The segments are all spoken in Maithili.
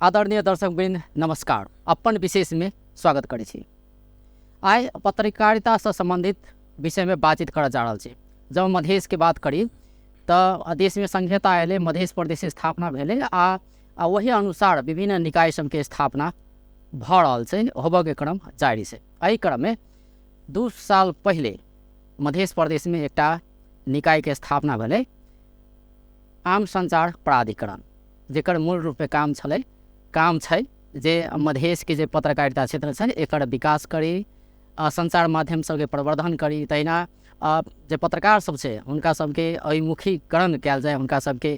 आदरणीय दर्शकवृन्द नमस्कार। अपन विशेषमे स्वागत करै छी। आइ पत्रकारितासँ सम्बन्धित विषयमे बातचीत करऽ जा रहल छी। जब मधेशके बात करी तऽ देशमे संघीयता अयलै, मधेश प्रदेश स्थापना भेलै आ ओहि अनुसार विभिन्न निकाय सबके स्थापना भऽ रहल छै, होबऽके क्रम जारी छै। एहि क्रममे 2 साल पहिले मधेश प्रदेशमे एकटा निकायके स्थापना भेलै, आम सञ्चार प्राधिकरण, जेकर मूल रूपमे काम छै जे मधेशके जे पत्रकारिता क्षेत्र छै एकर विकास करी, सञ्चार माध्यम सबके प्रवर्धन करी, तहिना जे पत्रकार सब छै हुनका सबके अभिमुखीकरण कयल जाय, हुनका सबके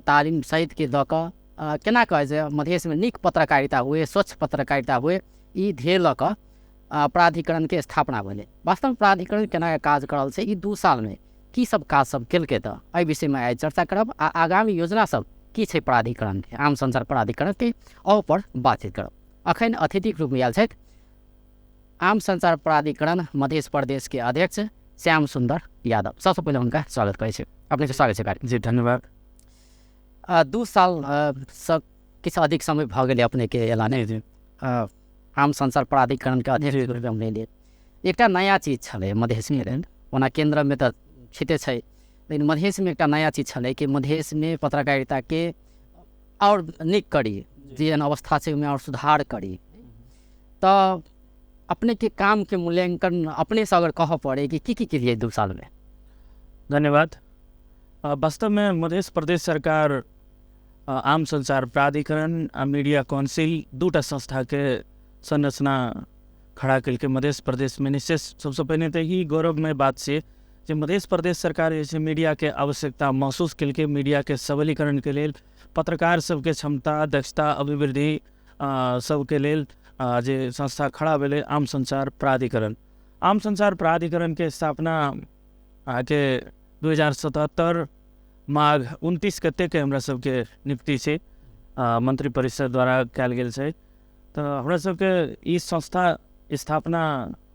तालिम सहितके दऽ कऽ केना कऽ जे मधेशमे नीक पत्रकारिता हुए, स्वच्छ पत्रकारिता हुए, ई ध्येय लऽ कऽ प्राधिकरणके स्थापना भेलै। वास्तवमे प्राधिकरण केना काज करल छै, ई 2 सालमे की सब काज सब केलकै, तऽ एहि विषयमे आइ चर्चा करब आ आगामी योजना सब की छै प्राधिकरणके, आम सञ्चार प्राधिकरणके, अहू पर बातचीत करब। अखन अतिथिक रूपमे आयल छथि आम सञ्चार प्राधिकरण मधेश प्रदेशके अध्यक्ष श्याम सुन्दर यादव। सबसँ पहिले हुनका स्वागत करै छी। अपनेके स्वागत छै कार्य जी, धन्यवाद। 2 साल सँ किछु अधिक समय भऽ गेलै अपनेके एला ने। जी। आम सञ्चार प्राधिकरणके अध्यक्ष रूपमे हम एलियै। एकटा नया चीज छलै मधेशमे, ओना केन्द्रमे तऽ छिते छै, लेकिन मधेशमे एकटा नया चीज छलै कि मधेशमे पत्रकारिताके आओर नीक करी, जे एहन अवस्था छै ओहिमे आओर सुधार करी। तऽ अपनेके कामके मूल्यांकन अपनेसँ अगर कहऽ पड़ै कि की की केलियै 2 सालमे? धन्यवाद। वास्तवमे मधेश प्रदेश सरकार आम सञ्चार प्राधिकरण आ मीडिया काउंसिल 2टा संस्थाके संरचना खड़ा केलकै मधेश प्रदेशमे। निश्चय सबसँ पहिने तऽ ई गौरवमय बात छै जे मधेश प्रदेश सरकार जे छै मीडियाके आवश्यकता महसूस केलकै, मीडियाके सबलीकरणके लेल, पत्रकार सबके क्षमता, दक्षता, अभिवृद्धि सबके लेल जे संस्था खड़ा भेलै आम सञ्चार प्राधिकरण। आम सञ्चार प्राधिकरणके स्थापना अहाँके 2077 माघ 29 गतेके हमरा सबके नियुक्ति छै, मन्त्रिपरिषद द्वारा कयल गेल छै। तऽ हमरा सबके ई संस्था स्थापना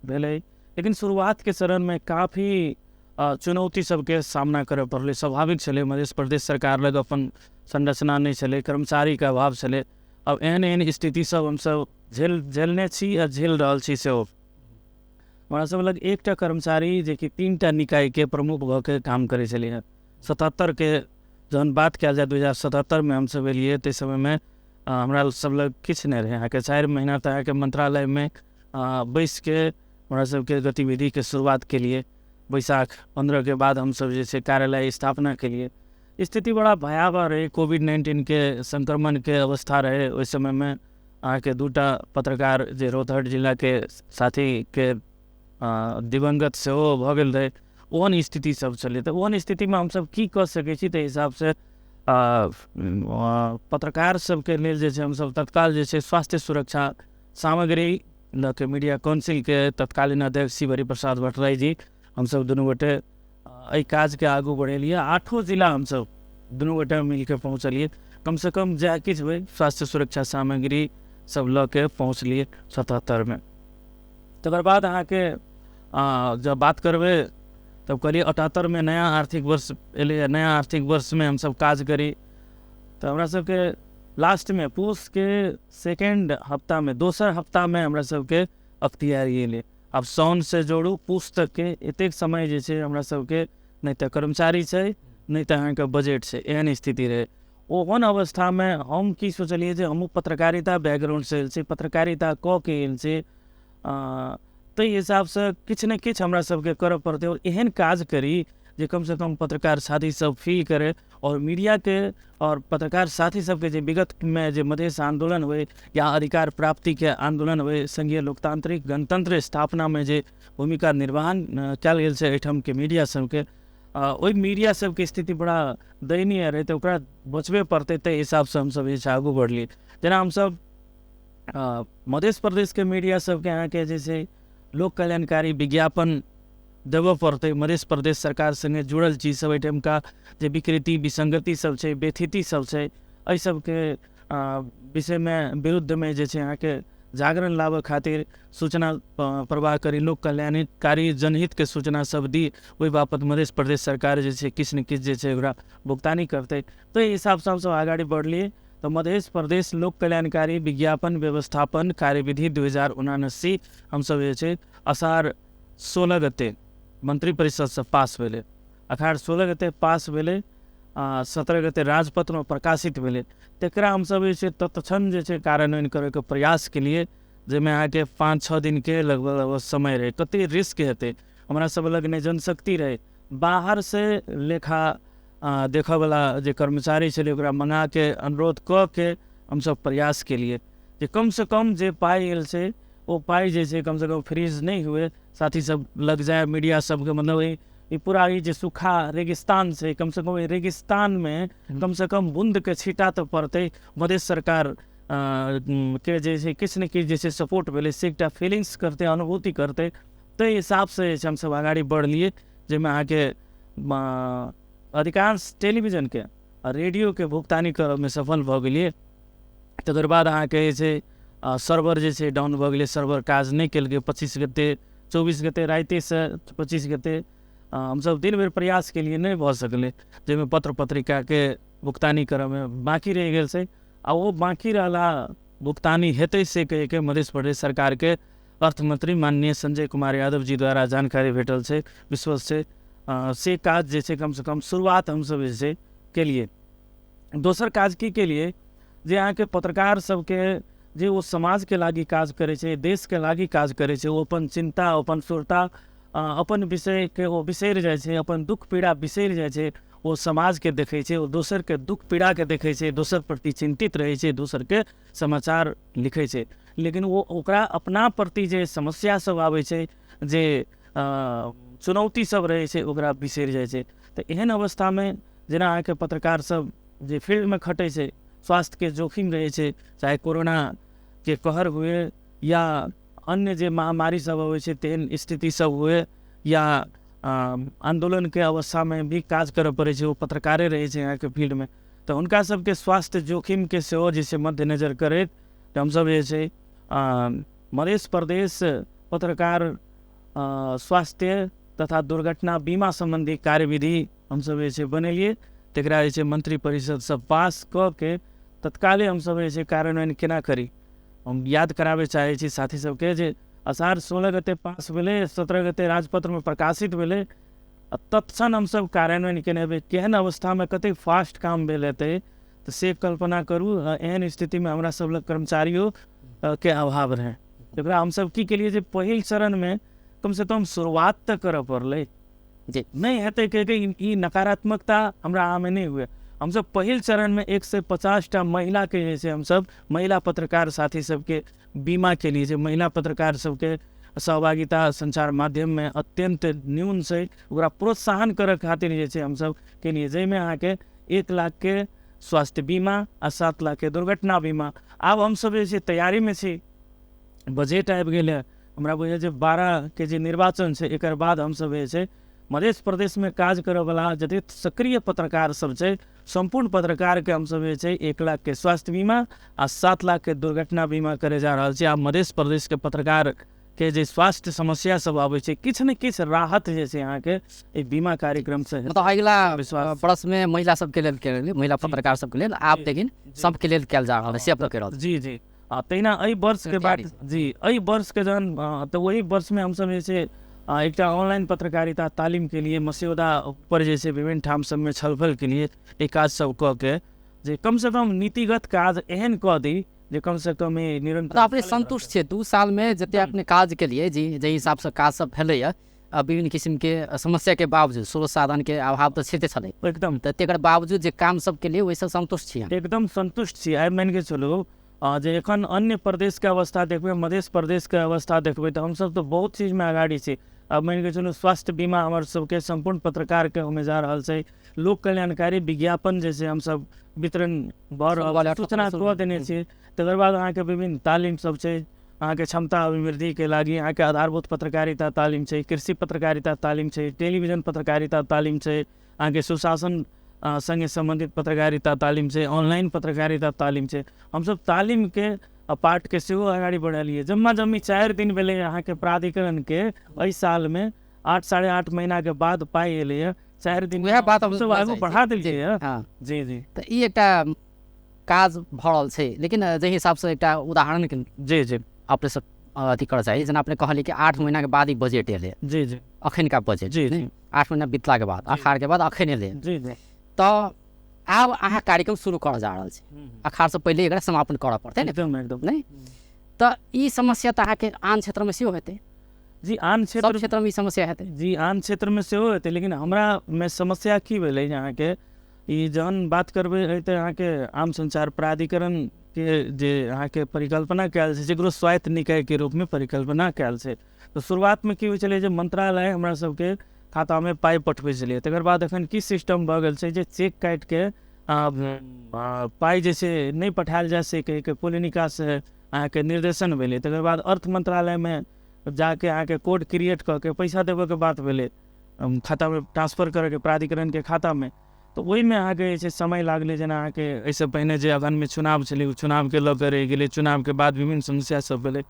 भेलै, लेकिन शुरुआतके चरणमे काफी चुनौती सबके सामना करऽ पड़लै। स्वाभाविक छलै, मधेश प्रदेश सरकार लग अपन संरचना नहि छलै, कर्मचारीके अभाव छलै। अब एहन एहन स्थिति सब हमसब झेलने छी आ झेल रहल छी सेहो। हमरा सब लग एकटा कर्मचारी जेकि 3टा निकायके प्रमुख भऽ के काम करै छलै हँ। 77के जहन बात कयल जाय, 2077मे हमसब एलियै, ताहि समयमे हमरा सब लग किछु नहि रहै। अहाँके 4 महीना तऽ अहाँके मन्त्रालयमे बैसिके हमरा सबके गतिविधिके शुरुआत केलियै। बैसाख 15 के बाद हमसब जे छै कार्यालय स्थापना केलियै। स्थिति बड़ा भयावह रहै, कोविड-19के संक्रमणके अवस्था रहै। ओहि समयमे अहाँके 2टा पत्रकार जे रौतहट जिलाके साथीके दिवंगत सेहो भऽ गेल रहै। ओहन स्थिति सब छलै। तऽ ओहन स्थितिमे हमसब की कऽ सकै छी, ताहि हिसाबसँ पत्रकार सबके लेल जे छै हमसब तत्काल जे छै स्वास्थ्य सुरक्षा सामग्री लऽ के मीडिया काउंसिलके तत्कालीन अध्यक्ष शिवहरि प्रसाद भट्टराई जी, हमसब दुनू गोटे एहि काजके आगू बढ़ेलियै। 8 जिला हमसब दुनू गोटे मिलके पहुँचलियै। कमसँ कम जएह किछु होइ स्वास्थ्य सुरक्षा सामग्री सब लऽ के पहुँचलियै 77मे। तकर बाद अहाँके जब बात करबै तब कहलियै 78मे नया आर्थिक वर्ष एलैए, नया आर्थिक वर्षमे हमसब काज करी। तऽ हमरा सबके लास्टमे पूसके सेकेंड हफ्तामे, दोसर हफ्तामे हमरा सबके अख्तियारी एलै। आब साउनसँ जोड़ू पूस तकके एतेक समय जे छै हमरा सबके नहि तऽ कर्मचारी छै, नहि तऽ अहाँके बजट छै, एहन स्थिति रहै। ओहन अवस्थामे हम की सोचलियै जे हमहूँ पत्रकारिता बैकग्राउंडसँ आयल छी, पत्रकारिता कऽ के आयल छी, ताहि हिसाबसँ किछु ने किछु हमरा सबके करऽ पड़तै और एहन काज करी जे कमसँ कम पत्रकार साथी सब फील करे और मीडियाके और पत्रकार साथी सबके जे विगतमे जे मधेश आन्दोलन होइ या अधिकार प्राप्तिके आन्दोलन होइ, संघीय लोकतांत्रिक गणतंत्र स्थापनामे जे भूमिका निर्वहन कयल गेल छै एहिठामके मीडिया सबके, ओहि मीडिया सबके स्थिति बड़ा दयनीय रहै, तऽ ओकरा बचबे पड़तै। ताहि हिसाबसँ हमसब जे छै आगू बढ़लियै। जेना हमसब मधेश प्रदेशके मीडिया सबके अहाँके जे छै लोक कल्याणकारी विज्ञापन देबऽ पड़तै, मधेश प्रदेश सरकार सङ्गे जुड़ल चीज सब एहिठामका जे विकृति विसङ्गति सब छै, व्यथिति सब छै, एहि सबके विषयमे विरुद्धमे जे छै अहाँके जागरण लाबऽ खातिर सूचना प्रवाह करी, लोक कल्याणकारी जनहितके सूचना सब दी, ओहि बापत मधेश प्रदेश सरकार जे छै किछु ने किछु जे छै ओकरा भुगतानी करतै। तऽ एहि हिसाबसँ हमसब अगाडि बढ़लियै। तऽ मध्य प्रदेश लोक कल्याणकारी विज्ञापन व्यवस्थापन कार्यविधि 2079 हमसब जे छै अषाढ़ 16 गते मन्त्रिपरिषदसँ पास भेलै। अषाढ़ 16 गते पास भेलै, 17 गते राजपत्रमे प्रकाशित भेलै। तकरा हमसब जे छै तत्क्षण जे छै कार्यान्वयन करैके प्रयास केलिए, जाहिमे अहाँके 5-6 दिनके लगभग लगभग समय रहै। कते रिस्क हेतै, हमरा सब लग नहि जनशक्ति रहै, बाहरसँ लेखा देखऽवला जे कर्मचारी छलै ओकरा मँगाके अनुरोध कऽ के हमसब प्रयास केलिए जे कमसँ कम जे पाइ आयल छै ओ पाइ जे छै कमसँ कम फ्रीज नहि हुए, साथी सब लग जाय, मीडिया सबके मतलब ई पूरा ई जे सूखा रेगिस्तान छै, कमसँ कम एहि रेगिस्तानमे कमसँ कम बूँदके छींटा तऽ पड़तै। मधेश सरकार के जे छै किछु ने किछु जे छै सपोर्ट भेलै, से एकटा फीलिंग्स करतै, अनुभूति करतै, ताहि हिसाबसँ जे छै हमसब अगाडि बढ़लियै, जाहिमे अहाँके अधिकांश टेलीविजनके आ रेडियोके भुगतानी करऽमे सफल भऽ गेलियै। तकर बाद अहाँके जे छै सर्वर जे छै डाउन भऽ गेलै, सर्वर काज नहि केलकै। 25 गते 24 गते रातिसँ 25 गते हमसब दिन भरि प्रयास केलियै, नहि भऽ सकलै, जाहिमे पत्र पत्रिकाके भुगतानी करऽमे बाँकी रहि गेल छै। आ ओ बाँकी रहला भुगतानी हेतै से कहिके मध्य प्रदेश सरकारके अर्थमंत्री माननीय संजय कुमार यादव जी द्वारा जानकारी भेटल छै, विश्वस्त छै। से काज जे छै कमसँ कम शुरुआत हमसब जे छै केलियै। दोसर काज की केलियै जे अहाँके पत्रकार सबके जे ओ समाजके लागि काज करै छै, देशके लागि काज करै छै, ओ अपन चिन्ता, अपन सुरता, अपन विषयके ओ बिसरि जाइ छै, अपन दुःख पीड़ा बिसरि जाइ छै, ओ समाजके देखै छै, ओ दोसरके दुःख पीड़ाके देखै छै, दोसर प्रति चिन्तित रहै छै, दोसरके समाचार लिखै छै। लेकिन ओ ओकरा अपना प्रति जे समस्या सब आबै छै, जे चुनौती सब रहै छै, ओकरा बिसरि जाइ छै। तऽ एहन अवस्थामे जेना अहाँके पत्रकार सब जे फील्डमे खटै छै, स्वास्थ्यके जोखिम रहै छै, चाहे कोरोनाके कहर हुए या अन्य जे महामारी सब अबै छै तेहन स्थिति सब हुए, या आन्दोलनके अवस्थामे भी काज करऽ पड़ै छै, ओ पत्रकारे रहै छै अहाँके फील्डमे, तऽ हुनका सबके स्वास्थ्य जोखिमके सेहो जे छै मद्देनजर करैत हमसब जे छै मध्य प्रदेश पत्रकार स्वास्थ्य तथा दुर्घटना बीमा सम्बन्धी कार्यविधि हमसब जे छै बनेलियै। तकरा जे छै मन्त्रिपरिषदसँ पास कऽ के तत्काले हमसब जे छै कार्यान्वयन केना करी। हम याद कराबै चाहै छी साथी सबके जे अषाढ़ 16 गते पास भेलै, 17 गते राजपत्रमे प्रकाशित भेलै, आ तत्क्षण हमसब कार्यान्वयन केने हेबै। केहन अवस्थामे कतेक फास्ट काम भेल हेतै तऽ से कल्पना करू। एहन स्थितिमे हमरा सब लग कर्मचारियो के अभाव रहै। एकरा हमसब की केलियै जे पहिल चरणमे कमसँ कम शुरुआत तऽ करऽ पड़लै, जी नहि हेतै कहिके ई नकारात्मकता हमरा अहाँमे नहि हुए। हमसब पहिल चरणमे 150टा महिलाके जे छै हमसब महिला पत्रकार साथी सबके बीमा केलिए। जे महिला पत्रकार सबके सहभागिता सञ्चार माध्यममे अत्यन्त न्यून छै, ओकरा प्रोत्साहन करऽ खातिर जे छै हमसब केलिए, जाहिमे अहाँके 1 लाखके स्वास्थ्य बीमा आ 7 लाखके दुर्घटना बीमा। आब हमसब जे छै तैयारीमे छी, बजट आबि गेल हँ, हमरा बुझाइ छै 12 के जे निर्वाचन छै एकर बाद हमसब जे छै मध्य प्रदेशमे काज करऽवला जतेक सक्रिय पत्रकार सब छै सम्पूर्ण पत्रकारके हमसब जे छै 1 लाखके स्वास्थ्य बीमा आ 7 लाखके दुर्घटना बीमा करे जा रहल छी। आब मध्य प्रदेशके पत्रकारके जे स्वास्थ्य समस्या सब आबै छै किछु ने किछु राहत जे छै अहाँके एहि बीमा कार्यक्रमसँ मतलब अगिला वर्षमे महिला सबके लेल कयल, महिला पत्रकार सबके लेल, आब लेकिन सबके लेल कयल जा रहल है, से अपने कहि रहल। जी जी, आ तहिना एहि वर्षके बाद जी एहि वर्षके जहन तऽ ओहि वर्षमे हमसब जे छै एकटा ऑनलाइन पत्रकारिता तालिमके लिए मस्यौदा पर जे छै विभिन्न ठाम सबमे छलफल के लिए ई काज सब कऽ के जे कमसँ कम नीतिगत काज एहन कऽ दी जे कमसँ कम ई निरंतर। अपने संतुष्ट छियै 2 सालमे जते अपने काज केलियै जी, जाहि हिसाबसँ काज सब भेलैए, विभिन्न किसिमके समस्याके बावजूद, स्रोत साधनके अभाव तऽ छेते छलै एकदम, तऽ तकर बावजूद जे काम सब केलियै ओहिसँ संतुष्ट छियै? एकदम संतुष्ट छी। आइ मानिके चलू जे एखन अन्य प्रदेशके अवस्था देखबै, मध्य प्रदेशके अवस्था देखबै तऽ हमसब तऽ बहुत चीजमे अगाडि छी। आब मानिके चलू स्वास्थ्य बीमा हमर सबके सम्पूर्ण पत्रकारके होमे जा रहल छै, लोक कल्याणकारी विज्ञापन जे छै हमसब वितरण भऽ रहल सूचना कऽ देने छियै। तकर बाद अहाँके विभिन्न तालिम सब छै, अहाँके क्षमता अभिवृद्धिके लागि अहाँके आधारभूत पत्रकारिता तालिम छै, कृषि पत्रकारिता तालिम छै, टेलीविजन पत्रकारिता तालिम छै, अहाँके सुशासन सँगे सम्बन्धित पत्रकारिता तालिम छै, ऑनलाइन पत्रकारिता तालिम छै। हमसब तालिमके पाठके सेहो अगाडि बढ़ेलियै। जम्मा जम्मी 4 दिन भेलै अहाँके प्राधिकरणके एहि सालमे 8 साढ़े 8 महीनाके बाद पाइ एलैए, 4 दिन वएह बात हमसब आगू बढ़ा देलियै। जी जी, तऽ ई एकटा काज भऽ रहल छै, लेकिन जाहि हिसाबसँ एकटा उदाहरणके जी जी अपने सब अथी करऽ चाही, जेना अपने कहलियै कि 8 महीनाके बाद ई बजट एलै। जी जी अखनका बजट जी जी 8 महीना बितलाके बाद, अखाड़के बाद अखन एलै। जी जी तऽ आब अहाँ कार्यक्रम शुरू करऽ जा रहल छी, अखाड़सँ पहिले एकरा समापन करऽ पड़तै ने? एकदम एकदम। नहि तऽ ई समस्या तऽ अहाँके आन क्षेत्रमे सेहो हेतै। जी आन क्षेत्र सब क्षेत्रमे ई समस्या हेतै। जी आन क्षेत्रमे सेहो हेतै, लेकिन हमरामे समस्या की भेलै जे अहाँके ई जहन बात करबै तऽ अहाँके आम संचार प्राधिकरण के जे अहाँके परिकल्पना कयल छै, जकरो स्वायत्त निकायके रूपमे परिकल्पना कयल छै, तऽ शुरुआतमे की होइ छलै जे मंत्रालय हमरा सबके खातामे पाइ पठबै छलै। तकर बाद एखन की सिस्टम भऽ गेल छै जे चेक काटिके पाइ जे छै नहि पठायल जा सकै के पोलिनिकासँ अहाँके निर्देशन भेलै। तकर बाद अर्थ मंत्रालयमे जाके अहाँके कोड क्रिएट कऽ के पैसा देबऽके बात भेलै, खातामे ट्रांसफर करऽके प्राधिकरणके खातामे। तऽ ओहिमे अहाँके जे छै समय लागलै। जेना अहाँके एहिसँ पहिने जे अगहनमे चुनाव छलै, ओ चुनावके लऽ कऽ रहि गेलै, चुनावके बाद विभिन्न समस्या सब भेलै,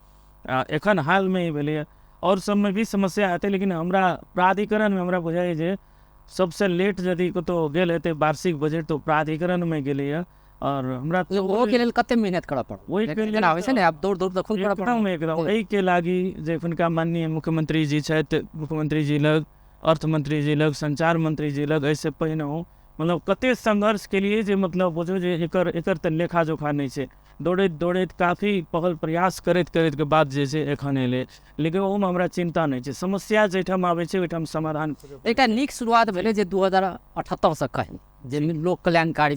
आ एखन हालमे ई भेलैए। आओर सबमे भी समस्या हेतै, लेकिन हमरा प्राधिकरणमे हमरा बुझाइए जे सबसँ लेट यदि कतहु गेल हेतै वार्षिक बजट तऽ प्राधिकरणमे गेलैए। आओर हमरा ओहिके लेल कते मेहनत करऽ पड़ल? ओहिके लेल होइ छै ने, आब दौड़ दौड़ तऽ खूब करऽ पड़ल। एकदम एकदम। एहिके लागि जे एखुनका माननीय मुख्यमंत्री जी छथि, मुख्यमंत्री जी लग, अर्थमंत्री जी लग, संचार मंत्री जी लग एहिसँ पहिने मतलब कते संघर्ष केलिए जे मतलब बुझू जे एकर एकर तऽ लेखा जोखा नहि छै। दौड़ैत दौड़ैत काफी पहल प्रयास करैत करैत के बाद जे छै एखन एलै, लेकिन ओहोमे हमरा चिन्ता नहि छै। समस्या जाहिठाम आबै छै ओहिठाम समाधान। एकटा नीक शुरुआत भेलै जे 2078 कही जे लोक कल्याणकारी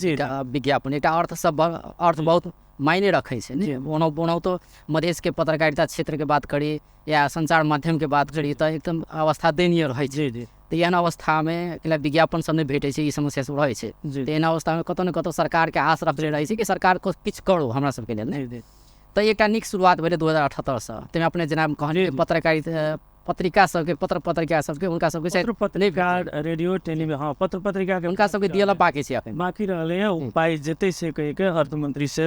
विज्ञापन, एकटा अर्थ सब अर्थ बहुत मायने रखै छै ने। ओना ओना तऽ मधेशके पत्रकारिता क्षेत्रके बात करी या सञ्चार माध्यमके बात करी तऽ एकदम अवस्था दयनीय रहै छै। जी जी तऽ एहन अवस्थामे केना विज्ञापन सब नहि भेटै छै, ई समस्या सब रहै छै। तऽ एहन अवस्थामे कतहु ने कतहु सरकारके आश रखले रहै छै कि सरकार किछु करू हमरा सबके लेल ने। तऽ एकटा नीक शुरुआत भेलै 2078। ताहिमे अपने जेना कहलियै पत्रकारिता पत्रिका सबके, पत्र पत्रिका सबके, हुनका सबके पत्र पत्रिका, रेडियो टेलीविजन, हाँ पत्र पत्रिका के हुनका सबके दिअ बाकी छै, अखन बाकी रहलैए। ओ पाइ जेतै से कहिके अर्थमंत्री से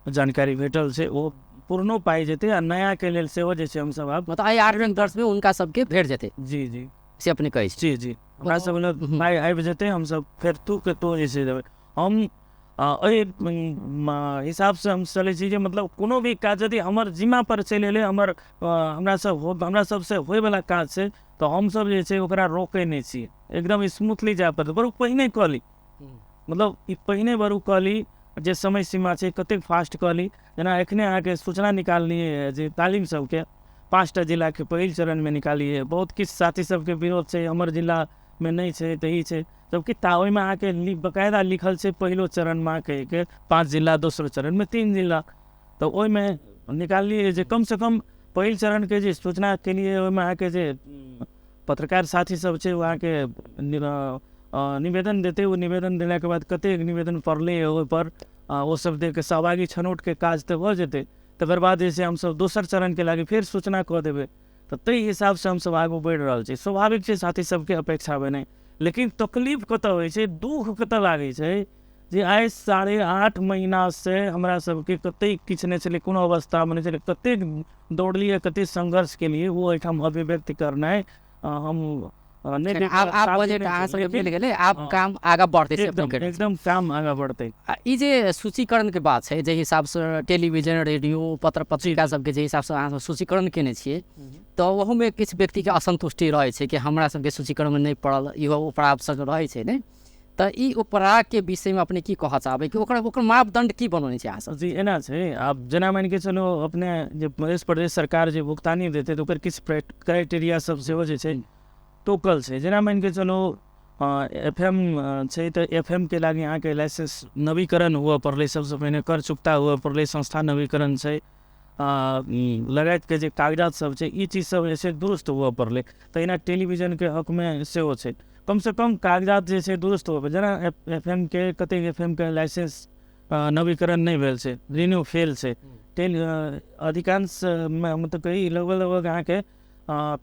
जानकारी भेटल छै, ओ पुरनो पाइ जेतै आ नया के लेल सेहो जे छै हमसब आब मतलब एहि 8 वर्षमे हुनका सबके भेट जेतै। जी जी से अपने कहै छी। जी जी हमरा सब लग पाइ आबि जेतै, हमसब फेर तू के तो जे छै देबै। हम एहि हिसाबसँ हम चलै छी जे मतलब कोनो भी काज यदि हमर जिम्मा पर चलि एलै, हमर हमरा सब हमरा सबसँ होइवला काज छै, तऽ हमसब जे छै ओकरा रोकै नहि छियै, एकदम स्मूथली जाय पड़तै। बरू पहिने कऽ ली, मतलब ई पहिने बरू कऽ ली जे समय सीमा छै कतेक फास्ट कऽ ली। जेना एखने अहाँके सूचना निकाललियै जे तालीम सबके 5टा जिलाके पहिल चरणमे निकालियै, बहुत किछु साथी सबके विरोध छै हमर जिलामे नहि छै तऽ ई छै, जबकि ओहिमे अहाँके बकायदा लिखल छै पहिलो चरणमे कहिके 5 जिला, दोसरो चरणमे 3 जिला। तऽ ओहिमे निकाललियै जे कमसँ कम पहिल चरणके जे सूचना केलियै ओहिमे अहाँके जे पत्रकार साथी सब छै ओ अहाँके निवेदन देतै। ओ निवेदन देलाके बाद कतेक निवेदन पड़लै ओहिपर ओ सब दे के सहभागी छनौटके काज तऽ भऽ जेतै। तकर बाद जे छै हमसब दोसर चरणके लागि फेर सूचना कऽ देबै। तऽ ताहि हिसाबसँ हमसब आगू बढ़ि रहल छी। स्वाभाविक छै साथी सबके अपेक्षा भेनाइ, लेकिन तकलीफ कतऽ होइ छै, दुःख कतऽ लागै छै जे आइ 8.5 महीनासँ हमरा सबके कतेक किछु नहि छलै, कोनो अवस्थामे नहि छलै, कतेक दौड़लियै, कतेक संघर्ष केलियै, ओ एहिठाम अभिव्यक्त करनाइ हम नहि। आब बजट अहाँ सबके मिल गेलै, आब काम आगाँ बढ़तै, एकदम काम आगाँ बढ़तै। आ ई जे सूचीकरणके बात छै, जाहि हिसाबसँ टेलीविजन, रेडियो, पत्र पत्रिका सबके जे हिसाबसँ अहाँ सब सूचीकरण केने छियै, तऽ ओहूमे किछु व्यक्तिके असन्तुष्टि रहै छै कि हमरा सबके सूचीकरणमे नहि पड़ल, इहो उपराग सब रहै छै ने। तऽ ई उपरागके विषयमे अपने की कहऽ चाहबै कि ओकर ओकर मापदण्ड की बनौने छै अहाँ सब? जी एना छै, आब जेना मानिके चलू अपने जे मध्य प्रदेश सरकार जे भुगतानी देतै तऽ ओकर किछु क्राइटेरिया सब सेहो जे छै टोकल छै। जेना मानिके चलू FM छै तऽ FM के लागि अहाँके लाइसेंस नवीकरण हुअ पड़लै, सबसँ पहिने कर चुकता हुअ पड़लै, संस्था नवीकरण छै, लगायतके जे कागजात सब छै, ई चीज सब जे छै दुरुस्त हुअ पड़लै। तहिना टेलीविजनके हकमे सेहो छै, कमसँ कम कागजात जे छै दुरुस्त हुअ। जेना FM के कतेक FM के लाइसेंस नवीकरण नहि भेल छै, रिन्यू फेल छै। अधिकांश मतलब कही लगभग लगभग अहाँके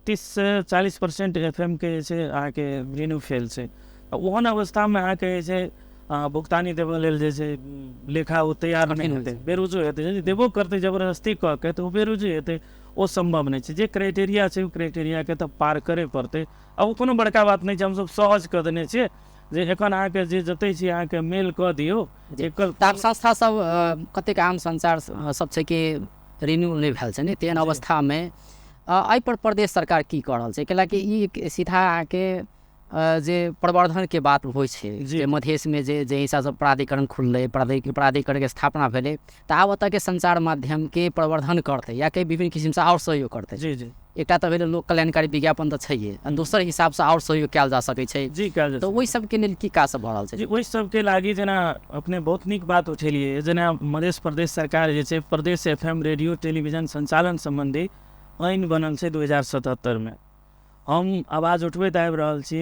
30 से 40% FM के जे छै अहाँके रिन्यू फेल छै। ओहन अवस्थामे अहाँके जे छै भुगतानी देबऽ लेल जे छै लेखा ओ तैयार नहि हेतै, बेरुजो हेतै। यदि देबो करतै जबरदस्ती कऽ के तऽ ओ बेरुजो हेतै, ओ सम्भव नहि छै। जे क्राइटेरिया छै ओ क्राइटेरियाके तऽ पार करै पड़तै। आ ओ कोनो बड़का बात नहि छै, हमसब सहज कऽ देने छियै। जे एखन अहाँके जे जतै छी अहाँके मेल कऽ दियौ। एकर संस्था सब कतेक आम संचार सब छै कि रिन्यू नहि भेल छै ने, तेहन अवस्थामे एहि पर प्रदेश सरकार की कऽ रहल छै? कैलाकि ई सीधा अहाँके जे प्रवर्धनके बात होइ छै, जे मधेशमे जे जे हिसाबसँ प्राधिकरण खुललै, प्राधिकरणके स्थापना भेलै, तऽ आब ओतऽके संचार माध्यमके प्रवर्धन करतै या कि विभिन्न किसिमसँ आओर सहयोग करतै। जी जी, एकटा तऽ भेलै लोक कल्याणकारी विज्ञापन तऽ छैहे, आ दोसर हिसाबसँ आओर सहयोग कयल जा सकै छै। जी, कयल जा तऽ ओहि सबके लेल की काज सब भऽ रहल छै? जी, ओहि सबके लागि जेना अपने बहुत नीक बात उठेलियै, जेना मध्य प्रदेश सरकार जे छै प्रदेश FM radio television सञ्चालन सम्बन्धी ऐन बनल छै 2077में। हम आवाज उठबैत आबि रहल छी,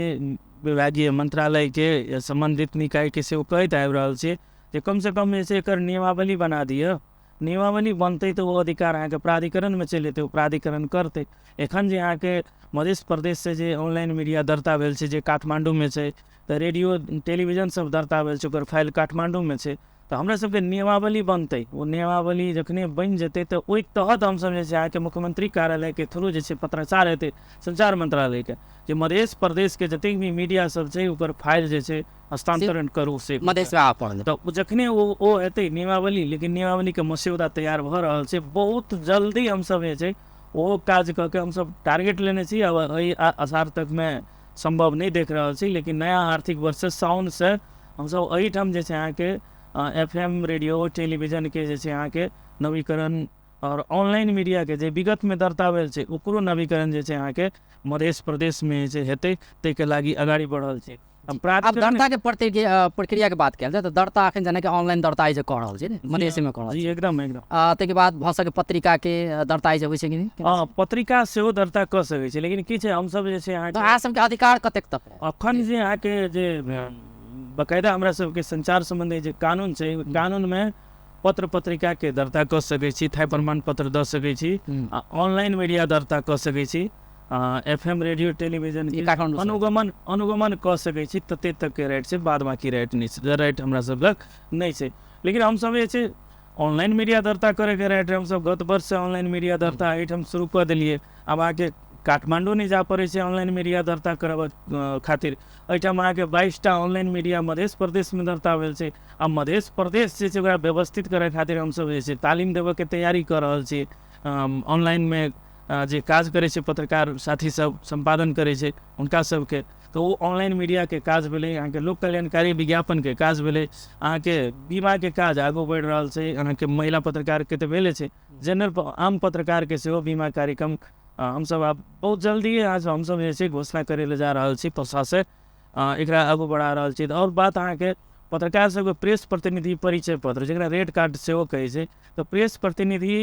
विभागीय मन्त्रालयके सम्बन्धित निकायके सेहो कहैत आबि रहल छी जे कमसँ कम जे छै एकर नियमावली बना दिअ। नियमावली बनतै तऽ ओ अधिकार अहाँके प्राधिकरणमे चलि जेतै, ओ प्राधिकरण करतै। एखन जे अहाँके मध्य प्रदेशसँ जे ऑनलाइन मीडिया दर्ता भेल छै, जे काठमाण्डूमे छै, तऽ रेडियो टेलीविजन सब दर्ता भेल छै, ओकर फाइल काठमाण्डूमे छै, तऽ हमरा सबके नियमावली बनतै। ओ नियमावली जखने बनि जेतै तऽ ओहि तहत हमसब जे छै अहाँके मुख्यमंत्री कार्यालयके थ्रू जे छै पत्राचार हेतै संचार मन्त्रालयके, जे मध्य प्रदेशके जतेक भी मीडिया सब छै ओकर फाइल जे छै हस्तांतरण करू से मधेशमे आबऽ पड़ल। तऽ जखने ओ हेतै नियमावली, लेकिन नियमावलीके मस्यौदा तैयार भऽ रहल छै, बहुत जल्दी हमसब जे छै ओहो काज कऽ के हमसब टारगेट लेने छी। आब एहि असार तकमे सम्भव नहि देख रहल छी, लेकिन नया आर्थिक वर्ष साउनसँ हमसब एहिठाम जे छै अहाँके FM radio टेलीविजनके जे छै अहाँके नवीकरण और ऑनलाइन मीडियाके जे विगतमे दर्ता भेल छै ओकरो नवीकरण जे छै अहाँके मध्य प्रदेशमे जे हेतै, ताहिके लागि अगाडि बढ़ल छै। आब दर्ताके प्रक्रियाके बात कयल जाय तऽ दर्ता एखन जेनाकि ऑनलाइन दर्ता जे कऽ रहल छै ने मधेशमे कऽ रहल छै। एकदम एकदम। ताहिके बाद भऽ सकै पत्रिकाके दर्ता जे होइ छै कि नहि? हँ, पत्रिका सेहो दर्ता कऽ सकै छै, लेकिन की छै हमसब जे छै अहाँके अहाँ सबके अधिकार कतेक तक एखन जे अहाँके जे बकायदा हमरा सबके संचार सम्बन्धी जे कानून छै, ओहि कानूनमे पत्र पत्रिकाके दर्ता कऽ सकै छी, थाइ प्रमाण पत्र दऽ सकै छी, आ ऑनलाइन मीडिया दर्ता कऽ सकै छी, FM radio television अनुगमन कऽ सकै छी, तते तकके राइट छै, बाद बाकी राइट नहि छै, राइट हमरा सब लग नहि छै। लेकिन हमसब जे छै ऑनलाइन मीडिया दर्ता करैके राइट, हमसब गत वर्षसँ ऑनलाइन मीडिया दर्ता एहिठाम शुरू कऽ देलियै। आब अहाँके काठमाण्डू नहि जाय पड़ै छै ऑनलाइन मीडिया दर्ता करबऽ खातिर, एहिठाम अहाँके 22टा ऑनलाइन मीडिया मध्य प्रदेशमे दर्ता भेल छै। आ मध्य प्रदेश जे छै ओकरा व्यवस्थित करै खातिर हमसब जे छै तालीम देबऽके तैयारी कऽ रहल छी। ऑनलाइनमे जे काज करै छै पत्रकार साथी सब सम्पादन करै छै हुनका सबके, तऽ ओ ऑनलाइन मीडियाके काज भेलै, अहाँके लोक कल्याणकारी विज्ञापनके काज भेलै, अहाँके बीमाके काज आगू बढ़ि रहल छै, अहाँके महिला पत्रकारके तऽ भेले छै, जनरल आम पत्रकारके सेहो बीमा कार्यक्रम हमसब आब बहुत जल्दी आज हमसब जे छै घोषणा करै लए जा रहल छी, प्रशासन एकरा आगू बढ़ा रहल छी। आओर बात अहाँके पत्रकार सबके प्रेस प्रतिनिधि परिचय पत्र, जकरा रेड कार्ड सेहो कहै छै, तऽ प्रेस प्रतिनिधि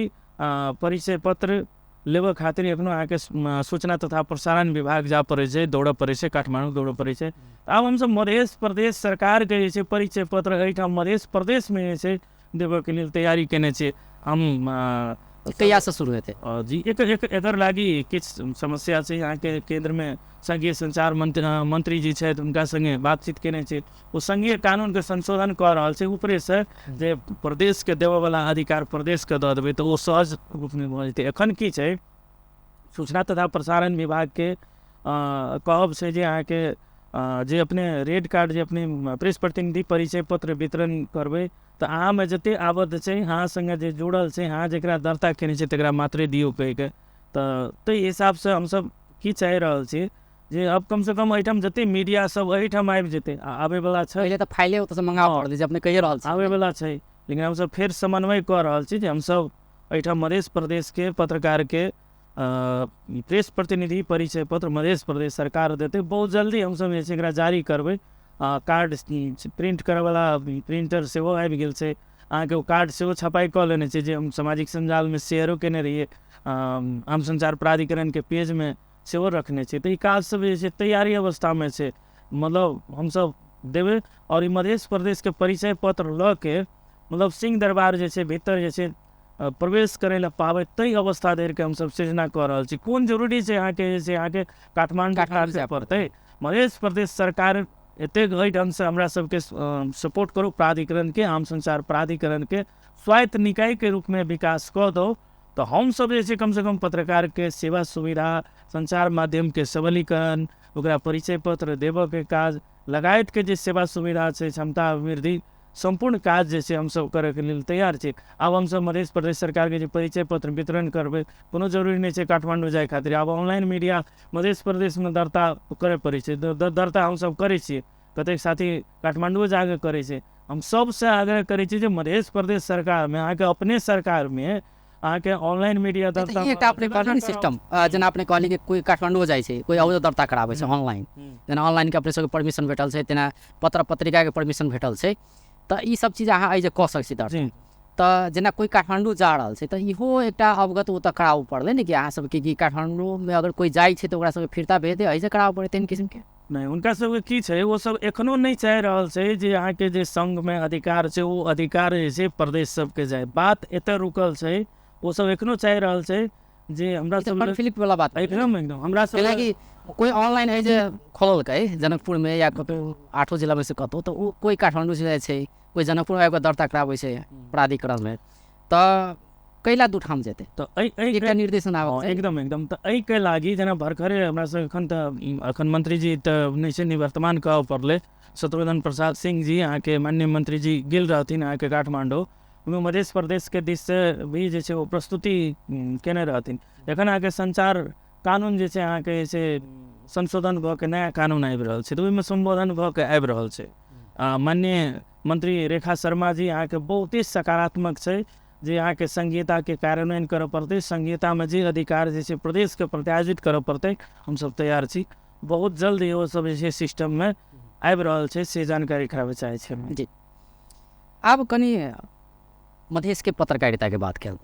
परिचय पत्र लेबऽ खातिर एखनो अहाँके सूचना तथा प्रसारण विभाग जाय पड़ै छै, दौड़ऽ पड़ै छै, काठमाण्डू दौड़ऽ पड़ै छै। आब हमसब मध्य प्रदेश सरकारके जे छै परिचय पत्र एहिठाम मध्य प्रदेशमे जे छै देबऽके लेल तैयारी केने छियै हम। कहियासँ शुरू हेतै? जी, एकर लागि किछु समस्या छै अहाँके केन्द्रमे संघीय संचार मंत्री जी छथि, हुनका सङ्गे बातचीत केने छै, ओ संघीय कानूनके संशोधन कऽ रहल छै ऊपरेसँ, जे प्रदेशके देबऽवला अधिकार प्रदेशके दऽ देबै तऽ ओ सहज रूपमे भऽ जेतै। एखन की छै सूचना तथा प्रसारण विभागके कहब छै जे अहाँके जे अपने रेड कार्ड जे अपने प्रेस प्रतिनिधि परिचय पत्र वितरण करबै तऽ अहाँमे जतेक आबद्ध छै, अहाँ सङ्गे जे जुड़ल छै, अहाँ जकरा दर्ता केने छै तकरा मात्रे दियौ कहिके। तऽ ताहि हिसाबसँ हमसब की चाहि रहल छी जे अब कमसँ कम एहिठाम जतेक मीडिया सब एहिठाम आबि जेतै, आ आबैवला छै, पहिले तऽ फाइले ओतऽसँ मंगाबऽ पड़तै जे अपने कहि रहल छी, आबैवला छै, लेकिन हमसब फेर समन्वय कऽ रहल छी जे हमसब एहिठाम मध्य प्रदेशके पत्रकारके प्रेस प्रतिनिधि परिचय पत्र मध्य प्रदेश सरकार देतै। बहुत जल्दी हमसब जे छै एकरा जारी करबै। कार्ड प्रिंट करैवला प्रिंटर सेहो आबि गेल छै, अहाँके ओ कार्ड सेहो छपाइ कऽ लेने छै, जे हम सामाजिक सञ्जालमे शेयरो केने रहियै, आम संचार प्राधिकरणके पेजमे सेहो रखने छै। तऽ ई काज सब जे छै तैयारी अवस्थामे छै, मतलब हमसब देबै। आओर ई मध्य प्रदेशके परिचय पत्र लऽ के मतलब सिंह दरबार जे छै भीतर जे छै प्रवेश करै लए पाबै ताहि अवस्था धरिके हमसब सृजना कऽ रहल छी। कोन जरूरी छै अहाँके जे छै अहाँके काठमाण्डू जाय पड़तै? मध्य प्रदेश सरकार एतेक एहि ढङ्गसँ हमरा सबके सपोर्ट करू, प्राधिकरणके, आम संचार प्राधिकरणके स्वायत्त निकायके रूपमे विकास कऽ दौ, तऽ हमसब जे छै कमसँ कम पत्रकारके सेवा सुविधा, संचार माध्यमके सबलीकरण, ओकरा परिचय पत्र देबऽके काज, लगायतके जे सेवा सुविधा छै, क्षमता अभिवृद्धि सम्पूर्ण काज जे छै हमसब करैके लेल तैयार छी। आब हमसब मधेश प्रदेश सरकारके जे परिचय पत्र वितरण करबै, कोनो जरूरी नहि छै काठमाण्डू जाय खातिर। आब ऑनलाइन मीडिया मधेश प्रदेशमे दर्ता करय पड़ै छै, दर्ता हमसब करै छियै, कतेक साथी काठमाण्डुओ जाके करै छै। हम सबसँ आग्रह करै छी जे मधेश प्रदेश सरकारमे अहाँके अपने सरकारमे अहाँके ऑनलाइन मीडिया दर्ता एकटा अपने कहलियै सिस्टम, जेना अपने कहलियै कि कोइ काठमाण्डुओ जाइ छै, कोइ औरो दर्ता कराबै छै ऑनलाइन, जेना ऑनलाइनके अपने सबके परमिशन भेटल छै, तेना पत्र पत्रिकाके परमिशन भेटल छै, तऽ ई सब चीज अहाँ एहि जे कऽ सकै छी दर्ता। तऽ जेना कोइ काठमाण्डू जा रहल छै तऽ इहो एकटा अवगत ओतऽ कराबऽ पड़लै ने कि अहाँ सबके कि काठमाण्डूमे अगर कोइ जाइ छै तऽ ओकरा सबके फिर्ता भेज दे, एहिसँ कराबऽ पड़ै तेहन किसिमके नहि। हुनका सबके की छै, ओ सब एखनो नहि चाहि रहल छै जे अहाँके जे संघमे अधिकार छै ओ अधिकार जे छै प्रदेश सबके जाय। बात एतऽ रुकल छै, ओ सब एखनो चाहि रहल छै जे हमरा सब कॉन्फ्लिक्ट वाला बात एकदम एकदम हमरा सब कि कोइ ऑनलाइन है जे खोललकै जनकपुरमे या कतौ 8 जिलामे से कतौ, तऽ ओ कोइ काठमाण्डू से जाइ छै, कोइ जनकपुरमे आबि कऽ दर्ता कराबै छै प्राधिकरणमे, तऽ कैला दू ठाम जेतै? तऽ एकटा निर्देशन आबै एकदम एकदम। तऽ एहिके लागि जेना भर्खरे हमरा सब एखन तऽ एखन मन्त्रीजी तऽ नहि छै, निवर्तमान कहऽ पड़लै, शत्रुघ्न प्रसाद सिंह जी अहाँके माननीय मन्त्रीजी गेल रहथिन अहाँके काठमाण्डू, ओहिमे मधेश प्रदेशके दिससँ भी जे छै ओ प्रस्तुति केने रहथिन। एखन अहाँके सञ्चार कानून जे छै अहाँके जे छै संशोधन भऽ के नया कानून आबि रहल छै, तऽ ओहिमे सम्बोधन भऽ के आबि रहल छै। माननीय मन्त्री रेखा शर्मा जी अहाँके बहुते सकारात्मक छै जे अहाँके संहिताके कार्यान्वयन करऽ पड़तै, संहितामे जे अधिकार जे छै प्रदेशके प्रत्यायोजित करऽ पड़तै, हमसब तैयार छी। बहुत जल्द इहो सब जे छै सिस्टममे आबि रहल छै, से जानकारी कराबऽ चाहै छी जी। आब कनि मधेशके पत्रकारिताके बात कयल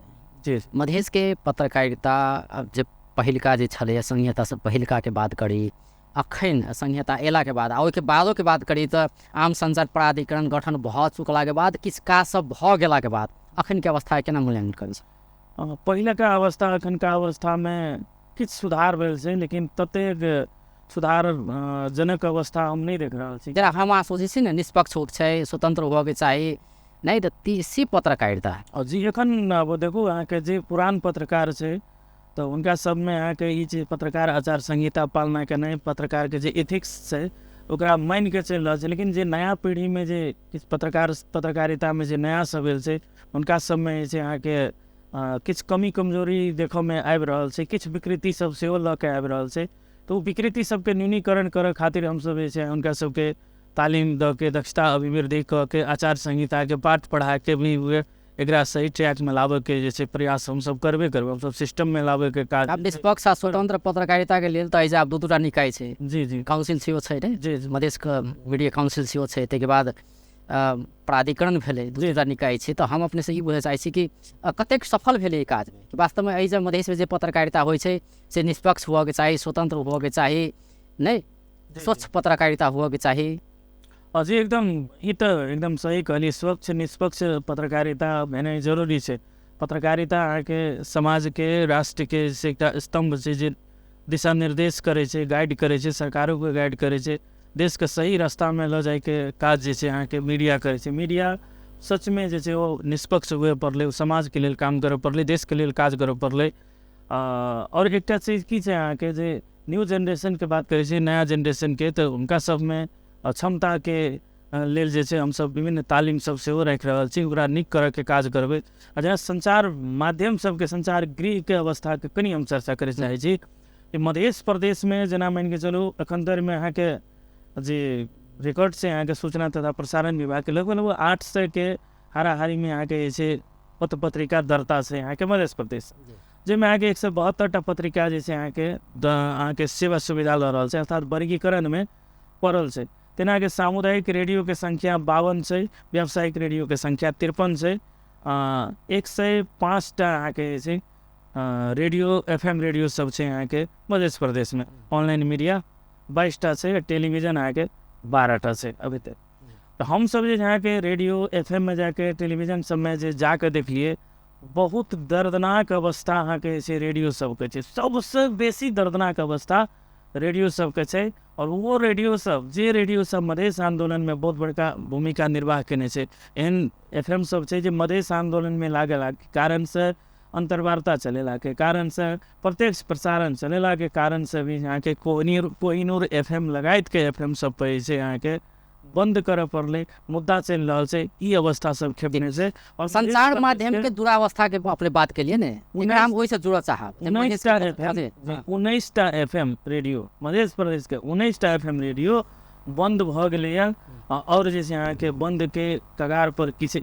जी। मधेशके पत्रकारिता आब जे पहिलका जे छलैए संहितासँ पहिलकाके बात करी, अखन संहिता अयलाके बाद आ ओहिके बादोके बात करी तऽ आम संचार प्राधिकरण गठन भऽ चुकलाके बाद किछु काज सब भऽ गेलाके बाद अखनके अवस्था केना मूल्यांकन करै छै? पहिलका अवस्था अखनका अवस्थामे किछु सुधार भेल छै, लेकिन ततेक सुधार जनक अवस्था हम नहि देख रहल छी। जेना हम अहाँ सोचै छी ने निष्पक्ष होके छै, स्वतन्त्र होबऽके चाही, नहि तऽ तीसी पत्रकारिता जी। एखन अब देखू अहाँके जे पुरान पत्रकार छै तऽ हुनका सबमे अहाँके ई जे पत्रकार आचार संहिता पालना केनाइ, पत्रकारके जे एथिक्स छै ओकरा मानिके चलि रहल छै। लेकिन जे नया पीढ़ीमे जे किछु पत्रकार पत्रकारितामे जे नया सब भेल छै हुनका सबमे जे छै अहाँके किछु कमी कमजोरी देखऽमे आबि रहल छै, किछु विकृति सब सेहो लऽ के आबि रहल छै। तऽ ओ विकृति सबके न्यूनीकरण करऽ खातिर हमसब जे छै हुनका सबके तालीम दऽ के दक्षता अभिवृद्धि कऽ के आचार संहिताके पाठ पढ़ाके भी एकरा सही ट्रैकमे लाबऽके जे छै प्रयास हमसब करबे करबै, हमसब सिस्टममे लाबऽके काज। आब निष्पक्ष आ स्वतन्त्र पत्रकारिताके लेल तऽ एहिसँ आब दू दूटा निकाय छै जी जी, काउंसिल सेहो छै ने जी, मधेशके मीडिया काउंसिल सेहो छै, ताहिके बाद प्राधिकरण भेलै, दू दूटा निकाय छै। तऽ हम अपनेसँ ई बुझऽ चाहै छी कि कतेक सफल भेलै ई काजमे, कि वास्तवमे एहि जे मधेशमे जे पत्रकारिता होइ छै से निष्पक्ष हुअके चाही, स्वतन्त्र हुअके चाही, नहि स्वच्छ पत्रकारिता हुअके चाही? जी एकदम, ई तऽ एकदम सही कहलियै, स्वच्छ निष्पक्ष पत्रकारिता भेनाइ जरूरी छै। पत्रकारिता अहाँके समाजके राष्ट्रके से एकटा स्तम्भ छै जे दिशा निर्देश करै छै, गाइड करै छै, सरकारोके गाइड करै छै, देशके सही रास्तामे लऽ जाइके काज जे छै अहाँके मीडिया करै छै। मीडिया सचमे जे छै ओ निष्पक्ष हुए पड़लै, ओ समाजके लेल काम करऽ पड़लै, देशके लेल काज करऽ पड़लै। आओर एकटा चीज की छै अहाँके जे न्यू जेनरेशनके बात करै छै, नया जेनरेशनके, तऽ हुनका सबमे क्षमताके लेल जे छै हमसब विभिन्न तालीम सब सेहो राखि रहल छी, ओकरा नीक करऽके काज करबै। आ जेना सञ्चार माध्यम सबके सञ्चार गृहके अवस्थाके कनि हम चर्चा करय चाहै छी कि मधेश प्रदेशमे जेना मानिके चलू एखन धरिमे अहाँके जे रिकॉर्ड छै अहाँके सूचना तथा प्रसारण विभागके लगभग लगभग 800 के हाराहारीमे अहाँके जे छै पत्र पत्रिका दर्ता छै अहाँके मधेश प्रदेश, जाहिमे अहाँके 172टा पत्रिका जे छै अहाँके सेवा सुविधा लऽ रहल छै, अर्थात वर्गीकरणमे पड़ल छै। तेना अहाँके सामुदायिक रेडियोके संख्या 52 छै, व्यावसायिक रेडियोके संख्या 53 छै, 105टा अहाँके जे छै रेडियो FM radio सब छै अहाँके मधेश प्रदेशमे। ऑनलाइन मीडिया 22टा छै, टेलीविजन अहाँके 12टा छै अभी तक। तऽ हमसब जे अहाँके रेडियो FM मे जाके टेलीविजन सबमे जे जाके देखलियै, बहुत दर्दनाक अवस्था अहाँके जे छै रेडियो सबके छै, सबसँ बेसी दर्दनाक अवस्था रेडियो सबके छै। और वो रेडियो सब जे रेडियो सब मधेश आन्दोलनमे बहुत बड़का भूमिका निर्वाह केने छै, एहन FM सब छै जे मधेश आन्दोलनमे लागल कारणसँ अन्तर्वार्ता चलेलाके कारणसँ, प्रत्यक्ष प्रसारण चलेलाके कारणसँ भी अहाँके कोहिनूर एफ एम लगायतके एफ एम सब पर जे छै अहाँके बन्द करऽ पड़लै। मुद्दा चलि रहल छै। ई अवस्था सब खेपने छै आओर संचार माध्यम के दुरावस्था के अपने बात केलिए ने, एकरा हम ओहिसँ जुड़ऽ चाहब। 19टा एफ एम, 19टा एफ एम रेडियो, मध्य प्रदेशके 19टा एफ एम रेडियो बन्द भऽ गेलैए। आओर जे छै अहाँके बन्दके कगार पर किछु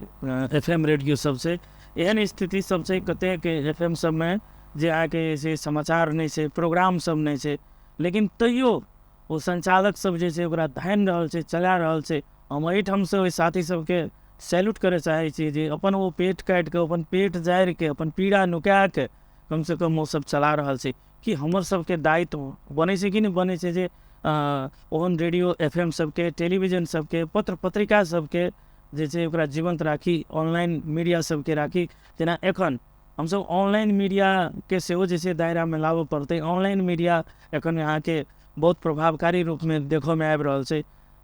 एफ एम रेडियो सब छै। एहन स्थिति सब छै कतेक एफ एम सबमे जे अहाँके जे छै समाचार नहि छै, प्रोग्राम सब नहि छै, लेकिन तैयो ओ संचालक सब जे छै ओकरा धानि रहल छै, चला रहल छै। हम एहिठामसँ ओहि साथी सबके सैल्यूट करय चाहै छी जे अपन ओ पेट काटिके, अपन पेट जारिके, अपन पीड़ा नुकाके कमसँ कम ओ सब चला रहल छै। कि हमर सबके दायित्व बनै छै कि नहि बनै छै जे ओहन रेडियो एफ एम सबके, टेलीविजन सबके, पत्र पत्रिका सबके जे छै ओकरा जीवन्त राखी, ऑनलाइन मीडिया सबके राखी? जेना एखन हमसब ऑनलाइन मीडियाके सेहो जे छै दायरामे लाबऽ पड़तै। ऑनलाइन मीडिया एखन अहाँके बहुत प्रभावकारी रूपमे देखऽमे आबि रहल छै।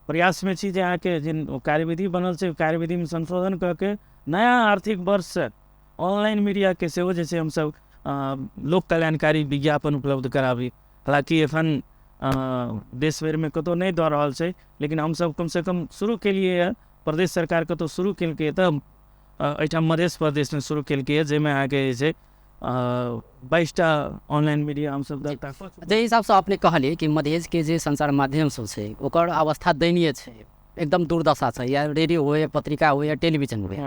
प्रयासमे छी जे अहाँके जे कार्यविधि बनल छै, कार्यविधिमे संशोधन कऽ के नया आर्थिक वर्षसँ ऑनलाइन मीडियाके सेहो जे छै हमसब लोक कल्याणकारी विज्ञापन उपलब्ध कराबी। हालाँकि एखन देश भरिमे कतहु नहि दऽ रहल छै, लेकिन हमसब कमसँ कम शुरू केलियै हँ। प्रदेश सरकार कतहु शुरू केलकै तऽ एहिठाम मध्य प्रदेशमे शुरू केलकै, जाहिमे अहाँके जे छै 22टा ऑनलाइन मीडिया हमसब दर्ता कऽ चुकल। जाहि हिसाबसँ अपने कहलियै कि मधेशके जे संचार माध्यम सब छै, ओकर अवस्था दयनीय छै, एकदम दुर्दशा छै, या रेडियो हुए, पत्रिका हुए या टेलीविजन हुए,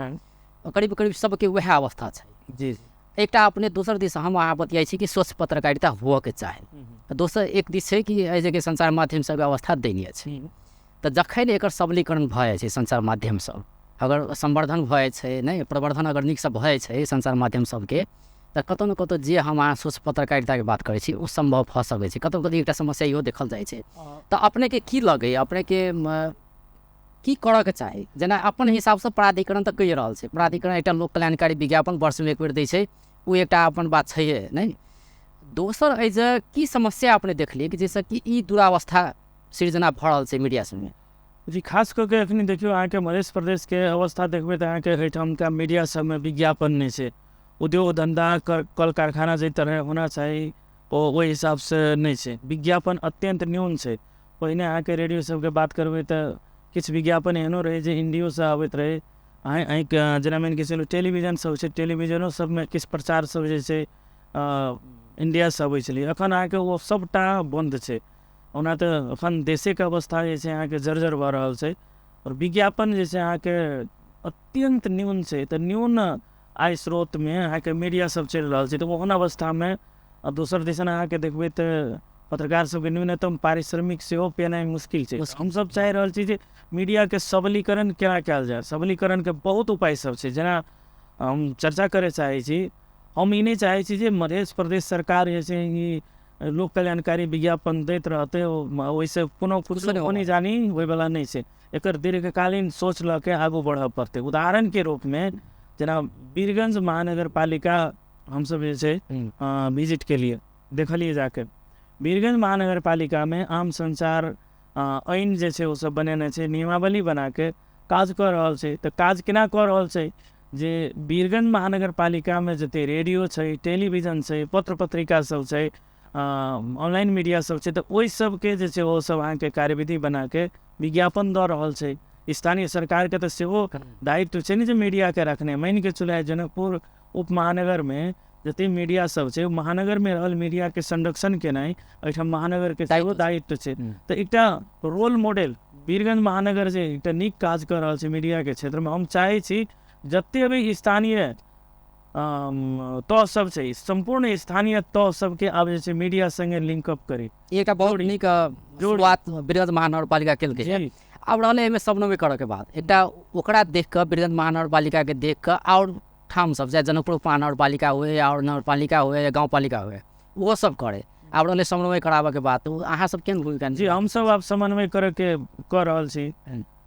करीब करीब सबके वएह अवस्था छै। एकटा अपने दोसर दिस हम अहाँ बतियाइ छी कि स्वच्छ पत्रकारिता हुअके चाही, दोसर एक दिस छै कि एहि जगह संचार माध्यम सबके अवस्था दयनीय छै। तऽ जखन एकर सबलीकरण भऽ जाइ छै, संचार माध्यम सब अगर संवर्धन भऽ जाइ छै, नहि प्रवर्धन अगर नीकसँ भऽ जाइ छै संचार माध्यम सबके, तऽ कतहु ने कतहु जे हम अहाँ स्वच्छ पत्रकारिताके बात करै छी, ओ सम्भव भऽ सकै छै। कतहु कतहु एकटा समस्या इहो देखल जाइ छै। तऽ अपनेके की लगैए, अपनेके की करऽके चाही? जेना अपन हिसाबसँ प्राधिकरण तऽ कहि रहल छै, प्राधिकरण एकटा लोक कल्याणकारी विज्ञापन वर्षमे एक बेर दै छै, ओ एकटा अपन बात छैहे नहि। दोसर एहि जे की समस्या अपने देखलियै कि जाहिसँ कि ई दुरावस्था सृजना भऽ रहल छै मीडिया सबमे? जी, खास कऽ के एखनी देखियौ, अहाँके मध्य प्रदेशके अवस्था देखबै तऽ अहाँके एहिठामका मीडिया सबमे विज्ञापन नहि छै। उद्योग धन्धा, कल कारखाना जाहि तरहे होना चाही, ओ ओहि हिसाबसँ नहि छै। विज्ञापन अत्यन्त न्यून छै। पहिने अहाँके रेडियो सबके बात करबै तऽ किछु विज्ञापन एहनो रहै जे इंडियोसँ आबैत रहै। अहाँ जेना मानिके चलू टेलीविजन सब छै, टेलीविजनो सबमे किछु प्रचार सब जे छै इंडियासँ अबै छलै। एखन अहाँके ओ सबटा बन्द छै। ओना तऽ एखन देशेके अवस्था जे छै अहाँके जर्जर भऽ रहल छै आओर विज्ञापन जे छै अहाँके अत्यन्त न्यून छै। तऽ न्यून आय स्रोतमे अहाँके मीडिया सब चलि रहल छै। तऽ ओहन अवस्थामे दोसर दिसन अहाँके देखबै तऽ पत्रकार सबके न्यूनतम पारिश्रमिक सेहो पेनाइ मुश्किल छै। हमसब चाहि रहल छी जे मीडियाके सबलीकरण केना कयल जाय। सबलीकरणके बहुत उपाय सब छै, जेना हम चर्चा करय चाहै छी। हम ई नहि चाहै छी जे मध्य प्रदेश सरकार जे छै ई लोक कल्याणकारी विज्ञापन दैत रहतै, ओहिसँ कोनो कुछो होनी जानी होइवला नहि छै। एकर दीर्घकालीन सोच लऽ के आगू बढ़ऽ पड़तै। उदाहरणके रूपमे जेना वीरगंज महानगरपालिका हमसब जे छै विजिट केलियै, देखलियै जाके। वीरगंज महानगरपालिकामे आम संचार ऐन जे छै ओ सब बनेने छै, नियमावली बनाके काज कऽ रहल छै। तऽ काज केना कऽ रहल छै जे वीरगंज महानगरपालिकामे जते रेडियो छै, टेलीविजन छै, पत्र पत्रिका सब छै, ऑनलाइन मीडिया सब छै, तऽ ओहि सबके जे छै ओ सब अहाँके कार्यविधि बनाके विज्ञापन दऽ रहल छै। स्थानीय सरकारके तऽ सेहो दायित्व छै ने जे मीडियाके रखने। मानिके चलू जनकपुर उप महानगरमे जते मीडिया सब छै, ओ महानगरमे रहल मीडियाके संरक्षण केनाइ एहिठाम महानगरके सेहो दायित्व छै। तऽ एकटा रोल मॉडल वीरगंज महानगर जे एकटा नीक काज कऽ रहल छै मीडियाके क्षेत्रमे, हम चाहै छी जते भी स्थानीय तह सब छै, सम्पूर्ण स्थानीय तह सबके आब जे छै मीडिया सङ्गे लिंकअप करी। एकटा बहुत नीक शुरुआत वीरगंज महानगरपालिका केलकै। आब रहलै एहिमे समन्वय करऽके बाद, एकटा ओकरा देख कऽ, वीरगंज महानगरपालिकाके देख कऽ आओर ठाम सब, चाहे जनकपुर महानगरपालिका हुए, आओर नगरपालिका हुए या गाँवपालिका हुए, ओहो सब करे। आब रहलै समन्वय कराबऽके बात, अहाँ सब केहन भूमिका? जी, हमसब आब समन्वय करऽके कऽ रहल छी।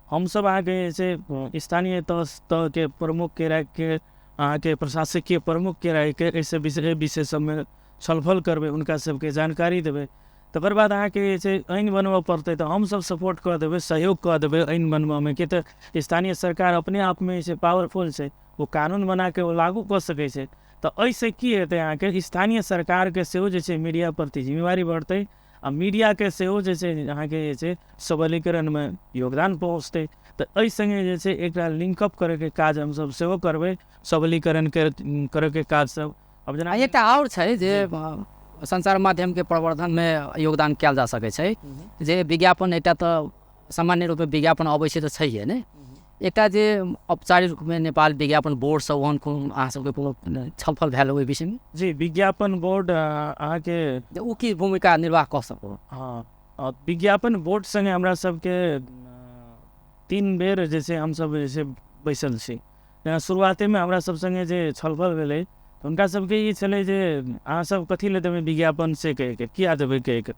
हमसब अहाँके जे छै स्थानीय तह तहके प्रमुखके राखिके, अहाँके प्रशासकीय प्रमुखके राखिके एहिसँ विषय सबमे छलफल करबै, हुनका सबके जानकारी देबै। तकर बाद अहाँके जे छै ऐन बनबऽ पड़तै तऽ हमसब सपोर्ट कऽ देबै, सहयोग कऽ देबै ऐन बनबऽमे, किया तऽ स्थानीय सरकार अपने आपमे जे छै पावरफुल छै। ओ कानून बनाके ओ लागू कऽ सकै छै। तऽ एहिसँ की हेतै अहाँके स्थानीय सरकारके सेहो जे छै मीडिया प्रति जिम्मेवारी बढ़तै आ मीडियाके सेहो जे छै अहाँके जे छै सबलीकरणमे योगदान पहुँचतै। तऽ एहि सङ्गे जे छै एकरा लिंकअप करैके काज हमसब सेहो करबै, सबलीकरण करैके काज सब। आब जेना एकटा आओर छै जे संचार माध्यमके प्रवर्धनमे योगदान कयल जा सकै छै, जे विज्ञापन एकटा तऽ सामान्य रूपमे विज्ञापन अबै छै तऽ छैहे ने, एकटा जे औपचारिक रूपमे नेपाल विज्ञापन बोर्डसँ ओहन कोनो अहाँ सबके कोनो छलफल भेल ओहि विषयमे? जी, विज्ञापन बोर्ड अहाँके ओ की भूमिका निर्वाह कऽ सकू? हँ, विज्ञापन बोर्ड सङ्गे हमरा सबके 3 बेर जे छै हमसब जे छै बैसल छी। जेना शुरुआतेमे हमरा सब सङ्गे जे छलफल भेलै तऽ हुनका सबके ई छलै जे अहाँ सब कथी लए देबै विज्ञापन से कहिके, किया देबै कहिके।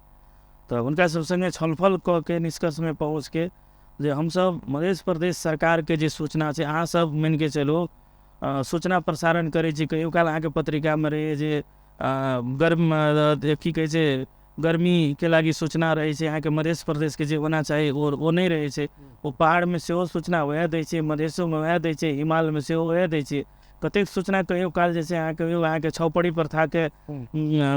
तऽ हुनका सब सङ्गे छलफल कऽ के निष्कर्षमे पहुँचके जे हमसब मध्य प्रदेश सरकारके जे सूचना छै, अहाँ सब मानिके चलू सूचना प्रसारण करै छी, कहियो काल अहाँके पत्रिकामे रहै जे गर्म की कहै छै गर्मीके लागि सूचना रहै छै, अहाँके मध्य प्रदेशके जे होना चाही ओ नहि रहै छै। ओ पहाड़मे सेहो सूचना वएह दै छै, मधेशोमे वएह दै छै, हिमालमे सेहो वएह दै छै। कतेक सूचना कहियो काल जे छै अहाँके अहाँके छौपड़ी प्रथाके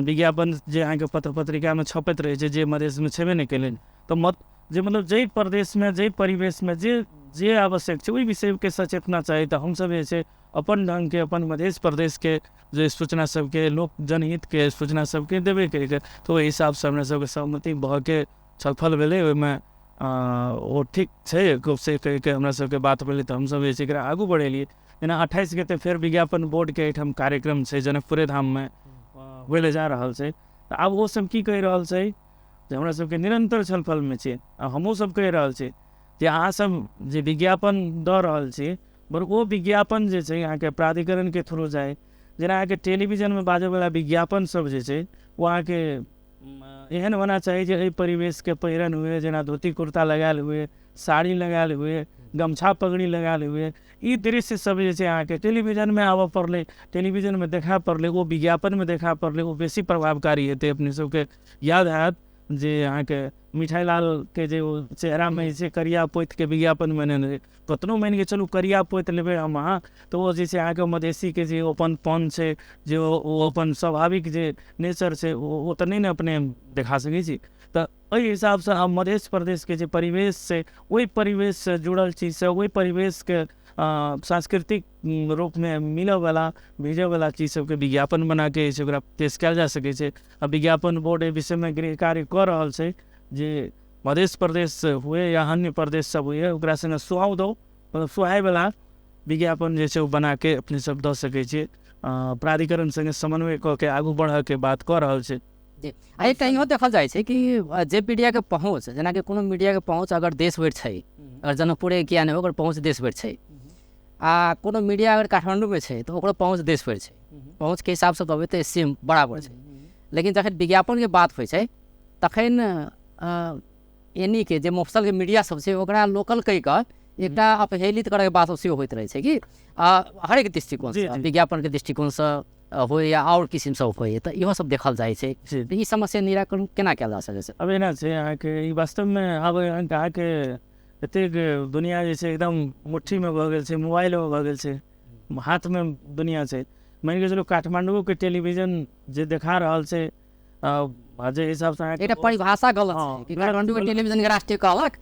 विज्ञापन जे अहाँके पत्र पत्रिकामे छपैत रहै छै जे मधेशमे छेबे नहि केलनि। तऽ जे मतलब जाहि प्रदेशमे जाहि परिवेशमे जे जे आवश्यक छै ओहि विषयके सचेतना चाही। तऽ हमसब जे छै अपन ढङ्गके अपन मध्य प्रदेशके जे सूचना सबके लोक जनहितके सूचना सबके देबै कहिके, तऽ ओहि हिसाबसँ हमरा सबके सहमति भऽ के छलफल भेलै। ओहिमे ओ ठीक छै से कहिके हमरा सबके बात भेलै, तऽ हमसब जे छै एकरा आगू बढ़ेलियै। जेना 28 के तऽ फेर विज्ञापन बोर्डके एहिठाम कार्यक्रम छै जनकपुरे धाममे होइ लए जा रहल छै। तऽ आब ओ सब की कहि रहल छै जे हमरा सबके निरन्तर छलफलमे छै, आ हमहूँ सब कहि रहल छी जे अहाँ सब जे विज्ञापन दऽ रहल छी बरु ओ विज्ञापन जे छै अहाँके प्राधिकरणके थ्रू जाइ। जेना अहाँके टेलीविजनमे बाजैवला विज्ञापन सब जे छै ओ अहाँके एहन होना चाही जे एहि परिवेशके पहिरन हुए, जेना धोती कुर्ता लगायल हुए, साड़ी लगायल हुए, गमछा पगड़ी लगायल हुए, ई दृश्य सब जे छै अहाँके टेलीविजनमे आबऽ पड़लै, टेलीविजनमे देखा पड़लै, ओ विज्ञापनमे देखा पड़लै, ओ बेसी प्रभावकारी हेतै। अपने सबके याद हैत जे अहाँके मिठाई लालके जे ओ चेहरामे जे छै करिया पोतिके विज्ञापन बनेने रहै, कतनो मानिके चलू करिया पोति लेबै हम अहाँ, तऽ ओ जे छै अहाँके मधेशीके जे अपन छै, जे ओ अपन स्वाभाविक जे नेचर छै ओ तऽ नहि ने अपने देखा सकै छी। तऽ एहि हिसाबसँ आब मध्य प्रदेशके जे परिवेश छै ओहि परिवेशसँ जुड़ल चीजसँ ओहि परिवेशके सांस्कृतिक रूपमे मिलऽवला भेजऽवला चीज सबके विज्ञापन बनाके जे छै ओकरा पेश कयल जा सकै छै। आ विज्ञापन बोर्ड एहि विषयमे गृह कार्य कऽ रहल छै जे मध्य प्रदेश हुए या अन्य प्रदेश सब हुए ओकरा सङ्गे सुहाव दौ, मतलब सुहायवला विज्ञापन जे छै ओ बनाके अपने सब दऽ सकै छियै। प्राधिकरण सङ्गे समन्वय कऽ के आगू बढ़ऽके बात कऽ रहल छै। जी, आ एकटा इहो देखल जाइ छै कि जे मीडियाके पहुँच, जेनाकि कोनो मीडियाके पहुँच अगर देश भरि छै, अगर जनकपुरे किया नहि हो, ओकर पहुँच देश भरि छै, आ कोनो मीडिया अगर काठमाण्डूमे छै तऽ ओकरो पहुँच देश भरि छै, पहुँचके हिसाबसँ कहबै तऽ सेम बराबर छै। लेकिन जखन विज्ञापनके बात होइ छै तखन एनीके जे मफसलके मीडिया सब छै ओकरा लोकल कहि कऽ एकटा अपहेलित करैके बात सेहो होइत रहै छै कि हरेक दृष्टिकोणसँ, विज्ञापनके दृष्टिकोणसँ होइ या आओर किसिमसँ होइ, तऽ इहो सब देखल जाइ छै। तऽ ई समस्या निराकरण केना कयल जा सकै छै? आब एना छै अहाँके ई वास्तवमे आब अहाँके एतेक दुनिया जे छै एकदम मुट्ठीमे भऽ गेल छै, मोबाइलमे भऽ गेल छै, हाथमे दुनिया छै। मानिके चलू काठमाण्डुओके टेलीविजन जे देखा रहल छै जे हिसाबसँ अहाँके एकटा परिभाषा गलत छै कि काठमाण्डुके टेलीविजनके राष्ट्रीय कहलक,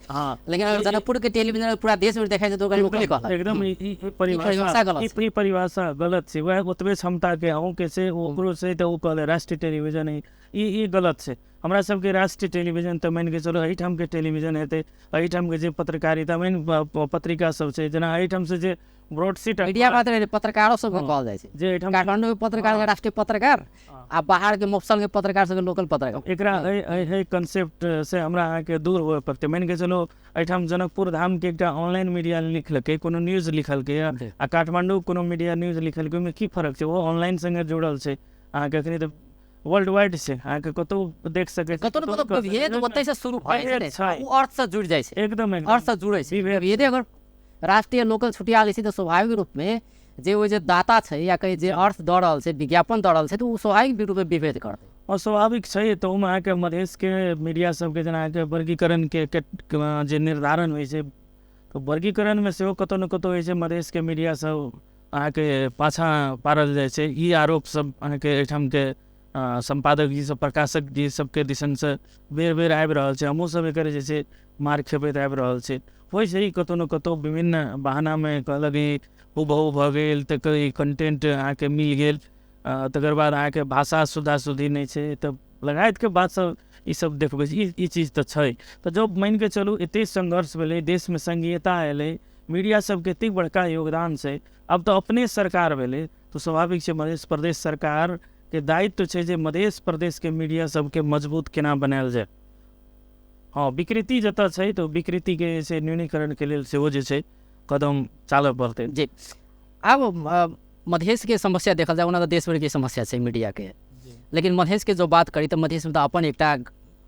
लेकिन अगर जनकपुरके टेलीविजन पूरा देशमे देखै छै तऽ ओकरा लोकले कहलक। एकदम ई परिभाषा गलत, ई परिभाषा गलत छै। वएह ओतबे क्षमताके अहूँके छै ओकरो छै, तऽ ओ कहलै राष्ट्रीय टेलीविजन है, ई गलत छै। हमरा सबके राष्ट्रीय टेलीविजन तऽ मानिके चलू एहिठामके टेलीविजन हेतै, एहिठामके जे पत्रकारिता मानि पत्रिका सब छै, जेना एहिठामसँ जे ब्रॉडशीट मीडिया बात रहै पत्रकारो सबके कहल जाइ छै जे एहिठाम काठमाण्डूके पत्रकार राष्ट्रीय पत्रकार आ बाहरके मफसलके पत्रकार सबके लोकल पत्रकार। एकरा एहि कंसेप्ट से हमरा अहाँके दूर हुए पड़तै। मानिके चलू एहिठाम जनकपुर धामके एकटा ऑनलाइन मीडिया लिखलकै, कोनो न्यूज लिखलकै, आ काठमाण्डू कोनो मीडिया न्यूज लिखलकै, ओहिमे की फरक छै? ओ ऑनलाइन सङ्गे जुड़ल छै अहाँके, अखनी तऽ वर्ल्ड वाइड छै, अहाँके कतहु देख सकै छी, कतहु कतहु विभेद ओतहिसँ शुरू भऽ जाइ छै, ओ अर्थसँ जुड़ि जाइ छै, एकदम अर्थसँ जुड़ै छै विभेदे। अगर राष्ट्रीय लोकल छुटिया लै छै तऽ स्वाभाविक रूपमे जे ओ जे दाता छै या कहीं जे अर्थ दऽ रहल छै, विज्ञापन दऽ रहल छै, तऽ ओ स्वाभाविक रूपमे विभेद करतै, अस्वाभाविक छै। तऽ ओहिमे अहाँके मधेशके मीडिया सबके जेना अहाँके वर्गीकरणके जे निर्धारण होइ छै, तऽ वर्गीकरणमे सेहो कतहु ने कतहु होइ छै मधेशके मीडिया सब अहाँके पाछाँ पारल जाइ छै। ई आरोप सब अहाँके एहिठामके सम्पादक जी सब, प्रकाशक जी सबके दिसनसँ बेर बेर आबि रहल छै। हमहूँ सब एकर जे छै मार खेपैत आबि रहल छै। होइ छै कतहु ने कतहु विभिन्न बहानामे कहलक ई हुबहु भऽ गेल तऽ ई कंटेंट अहाँके मिल गेल, तकर बाद अहाँके भाषा शुद्धा शुद्धि नहि छै, तऽ लगायतके बात सब ई सब देखबै छै। ई चीज तऽ छै। तऽ जब मानिके चलू एतेक संघर्ष भेलै, देशमे संघीयता एलै, मीडिया सबके एतेक बड़का योगदान छै, आब तऽ अपने सरकार भेलै, तऽ स्वाभाविक छै मध्य प्रदेश सरकारके दायित्व छै जे मध्य प्रदेशके मीडिया सबके मजबूत केना बनायल जाय। हँ, विकृति जतऽ छै तऽ विकृतिके जे छै न्यूनीकरणके लेल सेहो जे छै कदम चालऽ पड़तै। जी, आब मधेशके समस्या देखल जाय, ओना तऽ देश भरिके समस्या छै मीडियाके, लेकिन मधेशके जो बात करी तऽ मधेशमे तऽ अपन एकटा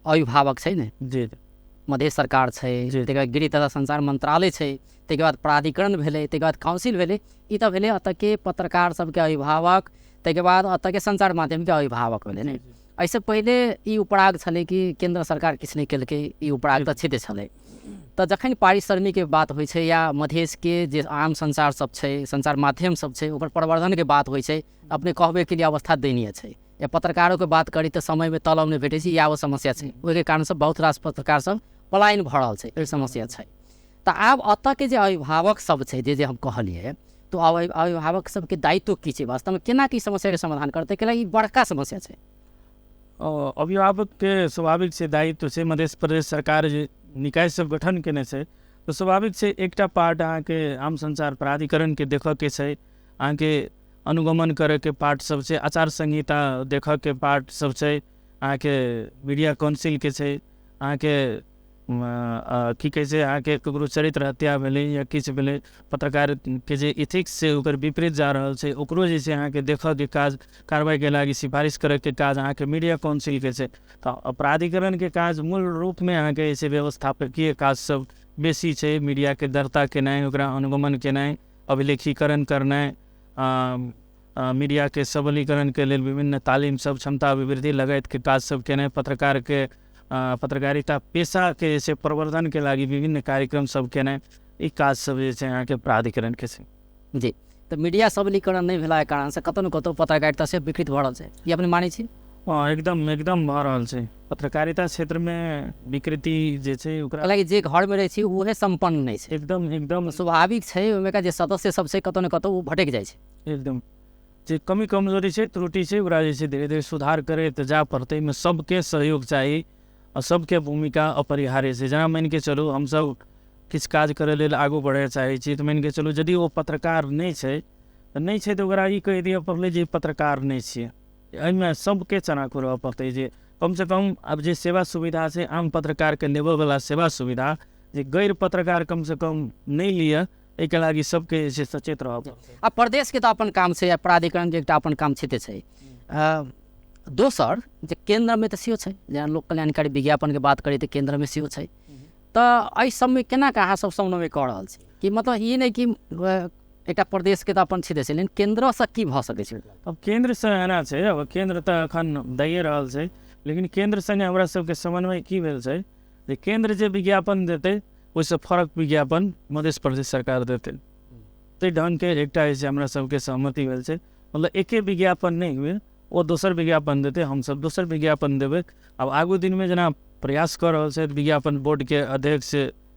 अभिभावक छै ने। जी, मधेश सरकार छै, तकर बाद गृह तथा संचार मंत्रालय छै, तकर बाद प्राधिकरण भेलै, तकर बाद काउंसिल भेलै। ई तऽ भेलै एतऽके पत्रकार सबके अभिभावक, तकर बाद एतऽके संचार माध्यमके अभिभावक भेलै ने। एहिसँ पहिले ई उपराग छलै कि केन्द्र सरकार किछु नहि केलकै, ई उपराग तऽ छिते छलै। तऽ जखन पारिश्रमिकके बात होइ छै या मधेशके जे आम संचार सब छै, संचार माध्यम सब छै, ओकर प्रवर्धनके बात होइ छै, अपने कहबेके लिए अवस्था दयनीय छै। या पत्रकारोके बात करी तऽ समयमे तलब नहि भेटै छै, या ओ समस्या छै, ओहिके कारणसँ बहुत रास पत्रकार सब पलायन भऽ रहल छै, एहि समस्या छै। तऽ आब एतऽके जे अभिभावक सब छै, जे जे हम कहलियै, तऽ अभिभावक सबके दायित्व की छै वास्तवमे, केना की समस्याके समाधान करतै, कैला ई बड़का समस्या छै। अभिभावकके स्वाभाविक छै दायित्व छै। मध्य प्रदेश सरकार जे निकाय सब गठन केने छै तऽ स्वाभाविक छै एकटा पार्ट अहाँके आम संचार प्राधिकरणके देखऽके छै, अहाँके अनुगमन करैके पार्ट सब छै, आचार संहिता देखऽके पार्ट सब छै, अहाँके मीडिया काउंसिलके छै, अहाँके की कहै छै अहाँके ककरो चरित्र हत्या भेलै या किछु भेलै, पत्रकारके जे इथिक्स छै ओकर विपरीत जा रहल छै, ओकरो जे छै अहाँके देखऽके काज, कार्रवाइके लागि सिफारिश करैके काज अहाँके मीडिया काउंसिलके छै। तऽ प्राधिकरणके काज मूल रूपमे अहाँके जे छै व्यवस्थापकीय काज सब बेसी छै, मीडियाके दर्ता केनाइ, ओकरा अनुगमन केनाइ, अभिलेखीकरण करनाइ, मीडियाके सबलीकरणके लेल विभिन्न तालिम सब, क्षमता अभिवृद्धि लगायतके काज सब केनाइ, पत्रकारके पत्रकारिता पेशाके जे छै प्रवर्धनके लागि विभिन्न कार्यक्रम सब केनाइ, ई काज सब जे छै अहाँके प्राधिकरणके छै। जी, तऽ मीडिया सबलीकरण नहि भेलाके कारणसँ कतहु ने कतहु पत्रकारिता से विकृत भऽ रहल छै, ई अपने मानै छी? हँ, एकदम एकदम भऽ रहल छै। पत्रकारिता क्षेत्रमे विकृति जे छै ओकरा हालाँकि जे घरमे रहै छी उहे सम्पन्न नहि छै, एकदम एकदम स्वाभाविक छै, ओहिमेका जे सदस्य सब छै कतहु ने कतहु ओ भटकि जाइ छै। एकदम जे कमी कमजोरी छै, त्रुटि छै, ओकरा जे छै धीरे धीरे सुधार करैत जाय पड़तै। एहिमे सबके सहयोग चाही आ सबके भूमिका अपरिहार्य छै। जेना मानिके चलू हमसब किछु काज करै लेल आगू बढ़ै चाहै छी तऽ मानिके चलू यदि ओ पत्रकार नहि छै तऽ नहि छै तऽ ओकरा ई कहि दिअ पड़लै जे पत्रकार नहि छियै। एहिमे सबके चनाखो रहऽ पड़तै जे कमसँ कम आब जे सेवा सुविधा छै आम पत्रकारके लेबऽवला सेवा सुविधा जे गैर पत्रकार कमसँ कम नहि लिअ, एहिके लागि सबके जे छै सचेत रहऽ पड़तै। आ प्रदेशके तऽ अपन काम छै, आ प्राधिकरणके एकटा अपन काम छिते छै। दोसर जे केन्द्रमे तऽ सेहो छै, जेना लोक कल्याणकारी विज्ञापनके बात करी तऽ केन्द्रमे सेहो छै। तऽ एहि सबमे केना कऽ अहाँ सब समन्वय कऽ रहल छी कि मतलब ई नहि कि एकटा प्रदेशके तऽ अपन छिते छै, लेकिन केन्द्रसँ की भऽ सकै छै? अब केन्द्रसँ एना छै, अब केन्द्र तऽ एखन दैए रहल छै, लेकिन केन्द्र सङ्गे हमरा सबके समन्वय की भेल छै जे केन्द्र जे विज्ञापन देतै ओहिसँ फरक विज्ञापन मध्य प्रदेश सरकार देतै। ताहि ढङ्गके एकटा जे छै हमरा सबके सहमति भेल छै, मतलब एके विज्ञापन नहि हुए, ओ दोसर विज्ञापन देतै, हमसब दोसर विज्ञापन देबै। आब आगू दिनमे जेना प्रयास कऽ रहल छथि विज्ञापन बोर्डके अध्यक्ष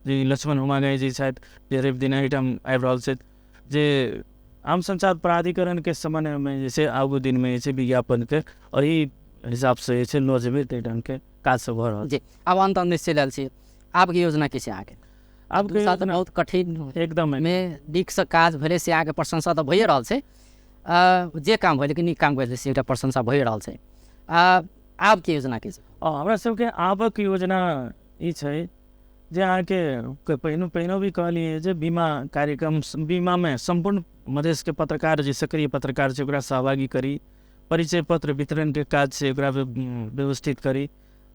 जी लक्ष्मण हुमागाई जी छथि, जे रवि दिन एहिठाम आबि रहल छथि, जे आम संचार प्राधिकरणके समन्वयमे जे छै आगू दिनमे जे छै विज्ञापनके एहि हिसाबसँ जे छै लऽ जेबै, ताहि ढङ्गके काज सब भऽ रहल छै। जी, आब अन्त निश्चय लेल छी, आबके योजना की छै अहाँके? आबके साथ बहुत कठिन एकदम मे नीकसँ काज भेलै से अहाँके प्रशंसा तऽ भइए रहल छै, जे काम भेलै लेकिन नीक काम भेलै से एकटा प्रशंसा भइए रहल छै। आबके योजना की छै? हमरा सबके आबक योजना ई छै जे अहाँके पहिनो भी कहलियै जे बीमा कार्यक्रम, बीमामे सम्पूर्ण मधेशके पत्रकार जे सक्रिय पत्रकार छै ओकरा सहभागी करी, परिचय पत्र वितरणके काज छै ओकरा व्यवस्थित करी,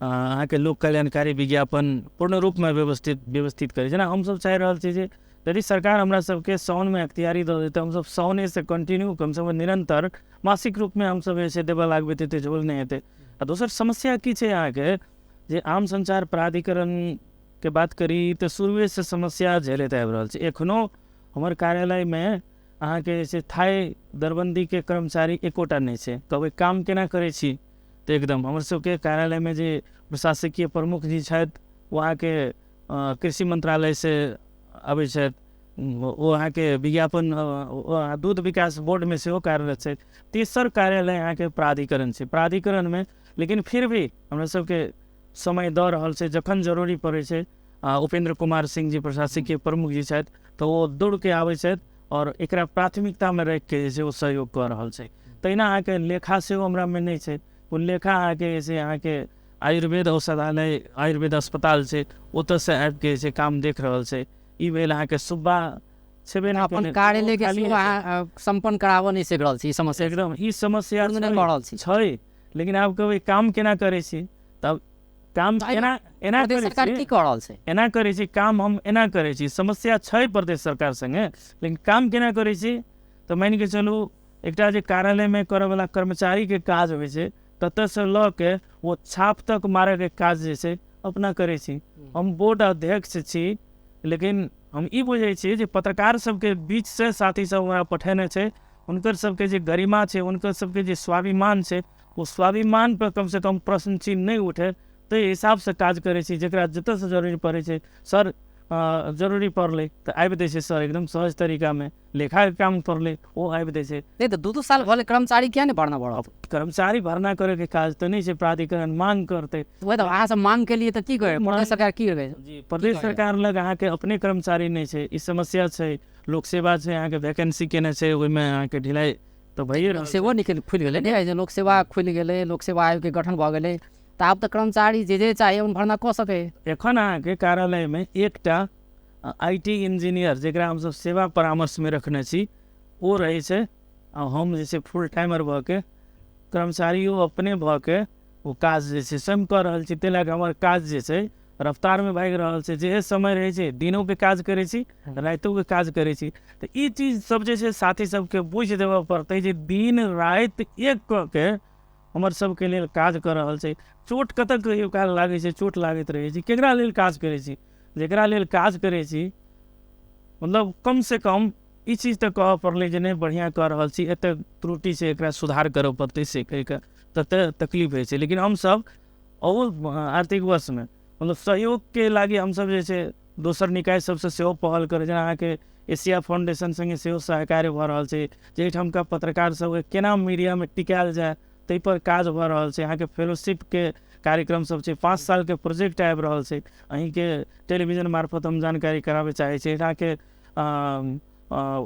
अहाँके लोक कल्याणकारी विज्ञापन पूर्ण रूपमे व्यवस्थित करी। जेना हमसब चाहि रहल छी जे यदि सरकार हमरा सबके साउनमे अख्तियारी दऽ देतै, हमसब साउनेसँ कंटिन्यू कमसँ कम निरन्तर मासिक रूपमे हमसब जे छै देबऽ लागबै तऽ एते झोल नहि हेतै। आ दोसर समस्या की छै अहाँके जे आम संचार प्राधिकरणके बात करी तऽ शुरुएसँ समस्या झेलैत आबि रहल छै। एखनो हमर कार्यालयमे अहाँके जे छै थाई दरबन्दीके कर्मचारी एकोटा नहि छै। कहबै काम केना करै छी तऽ एकदम हमर सबके कार्यालयमे जे प्रशासकीय प्रमुख जी छथि ओ अहाँके कृषि मन्त्रालयसँ अबै छथि, ओ अहाँके विज्ञापन दूध विकास बोर्डमे सेहो कार्यरत छथि। तेसर कार्यालय अहाँके प्राधिकरण छै, प्राधिकरणमे लेकिन फिर भी हमरा सबके समय दऽ रहल छै जखन जरूरी पड़ै छै। उपेन्द्र कुमार सिंह जी प्रशासकीय प्रमुख जी छथि तऽ ओ दौड़के आबै छथि आओर एकरा प्राथमिकतामे राखिके जे छै ओ सहयोग कऽ रहल छै। तहिना अहाँके लेखा सेहो हमरामे नहि छै, ओ लेखा अहाँके जे छै अहाँके आयुर्वेद औषधालय आयुर्वेद अस्पताल छै ओतऽसँ आबिके जे छै काम देख रहल छै। ई भेल अहाँके सुब्बा छेबे नहि अपन कार्यालय के सम्पन्न कराबऽ नहि सकि रहल छी, ई समस्या एकदम ई समस्या छै। लेकिन आब कहबै काम केना करै छी तब काम एना एना सरकार की कऽ रहल छै, एना करै छी काम हम एना करै छी, समस्या छै प्रदेश सरकार सङ्गे, लेकिन काम केना करै छी तऽ मानिके चलू एकटा जे कार्यालयमे करऽवला कर्मचारीके काज होइ छै ततऽसँ लऽ के ओ छाप तक मारऽके काज जे छै अपना करै छी। हम बोर्ड अध्यक्ष छी लेकिन हम ई बुझै छी जे पत्रकार सबके बीचसँ साथी सब हमरा पठेने छै, हुनकर सबके जे गरिमा छै, हुनकर सबके जे स्वाभिमान छै, ओ स्वाभिमान पर कमसँ कम प्रश्न चिन्ह नहि उठे ताहि हिसाबसँ काज करै छी। जकरा जतऽसँ जरूरी पड़ै छै सर जरूरी पड़लै तऽ आबि दै छै सर एकदम सहज तरीकामे, लेखाके काम पड़लै ओ आबि दै छै। नहि तऽ 2-2 साल भऽ गेलै कर्मचारी किया नहि भरना बढ़त? कर्मचारी भरना करैके काज तऽ नहि छै, प्राधिकरण मांग करतै। वएह तऽ अहाँ सब मांग के लिए तऽ की करै प्रदेश सरकार, की करै जी? प्रदेश सरकार लग अहाँके अपने कर्मचारी नहि छै, ई समस्या छै। लोक सेवा छै अहाँके वैकेन्सी केने छै, ओहिमे अहाँके ढिलाइ तऽ भइए रहल। सेवो निकलि खुलि गेलै ने, जे लोक सेवा खुलि गेलै, लोक सेवा आयोगके गठन भऽ गेलै तऽ आब तऽ कर्मचारी जे जे चाही ओ भरना कऽ सकै। एखन अहाँके कार्यालयमे एकटा IT engineer जकरा हमसब सेवा परामर्शमे रखने छी ओ रहै छै, आ हम जे छै फुल टाइमर भऽ के कर्मचारियो अपने भऽ के ओ काज जे छै स्वयं कऽ रहल छी। ताहि लए कऽ हमर काज जे छै रफ्तारमे भागि रहल छै। जेहे समय रहै छै दिनोके काज करै छी, रातिओके काज करै छी। तऽ ई चीज सब जे छै साथी सबके बुझि देबऽ पड़तै जे दिन राति एक कऽ के हमर सबके लेल काज कऽ रहल छै। चोट कतऽ कहियो काल लागै छै, चोट लागैत रहै छै। केकरा लेल काज करै छी? जकरा लेल काज करै छी मतलब कमसँ कम ई चीज तऽ कहऽ पड़लै जे नहि बढ़िआँ कऽ रहल छी, एतेक त्रुटि छै एकरा सुधार करऽ पड़तै से कहिके तते तकलीफ होइ छै। लेकिन हमसब अहू आर्थिक वर्षमे मतलब सहयोगके लागि हमसब जे छै दोसर निकाय सबसँ सेहो पहल करै, जेना अहाँके एशिया फाउंडेशन सङ्गे सेहो सहकार्य भऽ रहल छै, जाहिठामका पत्रकार सबके केना मीडियामे टिकायल जाय ताहिपर काज भऽ रहल छै। अहाँके फेलोशिपके कार्यक्रम सब छै, 5 सालके प्रोजेक्ट आबि रहल छै। अहीँके टेलीविजन मार्फत हम जानकारी कराबै चाहै छी। अहाँके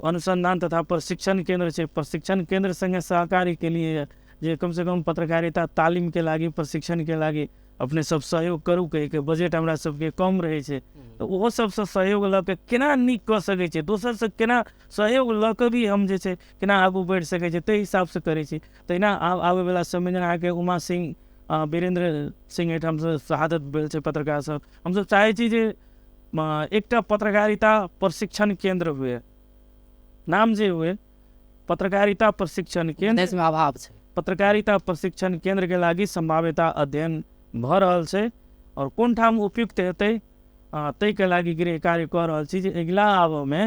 अनुसन्धान तथा प्रशिक्षण केन्द्र छै, प्रशिक्षण केन्द्र सङ्गे सहकार्यके लिए जे कमसँ कम पत्रकारिता तालिमके लागि प्रशिक्षणके लागि अपने सब सहयोग करू कहिके बजट हमरा सबके कम रहै छै तऽ ओहो सबसँ सहयोग लऽ के केना नीक कऽ सकै छै, दोसरसँ केना सहयोग लऽ कऽ भी हम जे छै केना आगू बढ़ि सकै छै ताहि हिसाबसँ करै छी। तहिना आब आबैवला समय जेना अहाँके उमा सिंह वीरेन्द्र सिंह एहिठामसँ शहादत भेल छै पत्रकार सब, हमसब चाहै छी जे एकटा पत्रकारिता प्रशिक्षण केन्द्र हुए, नाम जे हुए पत्रकारिता प्रशिक्षण केन्द्र। देशमे अभाव छै। पत्रकारिता प्रशिक्षण केन्द्रके लागि सम्भाव्यता अध्ययन भऽ रहल छै आओर कोन ठाम उपयुक्त हेतै ताहिके लागि गृह कार्य कऽ रहल छी जे अगिला आबऽमे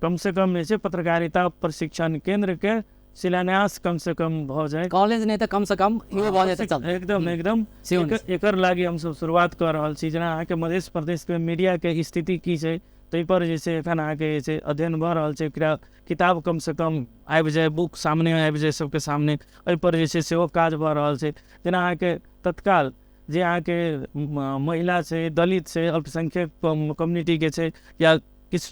कमसँ कम जे छै पत्रकारिता प्रशिक्षण केन्द्रके शिलान्यास कमसँ कम भऽ जाय, कॉलेज नहि तऽ कमसँ कम इहो भऽ जेतै। एकदम एकदम एकर लागि हमसब शुरुआत कऽ रहल छी। जेना अहाँके मध्य प्रदेशके मीडियाके स्थिति की छै ताहिपर जे छै एखन अहाँके जे छै अध्ययन भऽ रहल छै। किताब कमसँ कम आबि जाय, बुक सामने आबि जाय सबके सामने, एहिपर जे छै सेहो काज भऽ रहल छै। जेना अहाँके तत्काल जे अहाँके महिला छै, दलित छै, अल्पसंख्यक कम्युनिटीके छै या किछु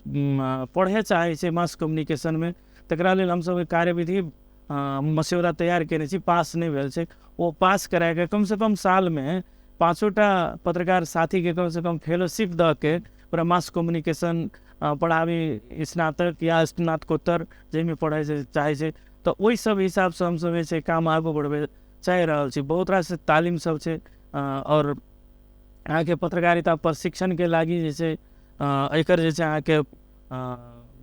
पढ़ै चाहै छै मास कम्युनिकेशनमे, तकरा लेल हमसब कार्यविधि मस्यौदा तैयार केने छी, पास नहि भेल छै। ओ पास कराके कमसँ कम सालमे 5टा पत्रकार साथीके कमसँ कम फेलोशिप दऽ के पूरा मास कम्युनिकेशन पढ़ाबी, स्नातक या स्नातकोत्तर जाहिमे पढ़ै चाहै छै, तऽ ओहि सब हिसाबसँ हमसब जे छै काम आगू बढ़बै चाहि रहल छी। बहुत रास तालिम सब छै आओर अहाँके पत्रकारिता प्रशिक्षणके लागि जे छै एकर जे छै अहाँके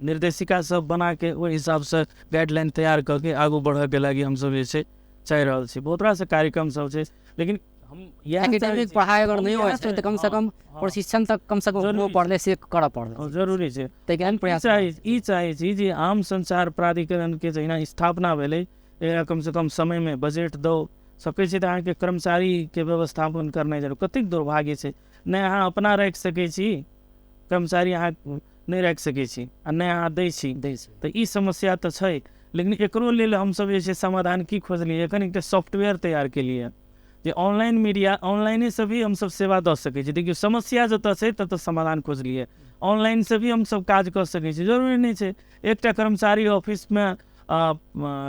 निर्देशिका सब बनाके ओहि हिसाबसँ गाइडलाइन तैयार कऽ के आगू बढ़ऽके लागि हमसब जे छै चाहि रहल छी। बहुत रास कार्यक्रम सब छै, लेकिन हम इएह चाहै एकेडमिक छी। पढ़ाइ अगर हम नहि इएह होइ छै तऽ चाहै- कमसँ हँ, कम हँ, प्रशिक्षण तक कमसँ कम जरूरी हुअ छै। पड़लै से करऽ पड़लै। हँ, जरूरी छै। ताहिके लेल प्रयास ई चाहै छी जे आम संचार प्राधिकरणके जहिना स्थापना भेलै, एकरा कमसँ कम समयमे बजट दौ सकै छै तऽ अहाँके कर्मचारीके व्यवस्थापन करनाइ जरूर। कतेक दुर्भाग्य छै, नहि अहाँ अपना राखि सकै छी कर्मचारी, अहाँ नहि राखि सकै छी आ नहि अहाँ दै छी। दै छै। तऽ ई समस्या तऽ छै, लेकिन एकरो लेल हमसब जे छै समाधान की खोजलियै, एखन एकटा सॉफ्टवेयर तैयार केलियै जे ऑनलाइन मीडिया, ऑनलाइनेसँ भी हमसब सेवा दऽ सकै छी। देखियौ, समस्या जतऽ छै ततऽ समाधान खोजलियै, ऑनलाइनसँ भी हमसब काज कऽ सकै छी। जरूरी नहि छै एकटा कर्मचारी ऑफिसमे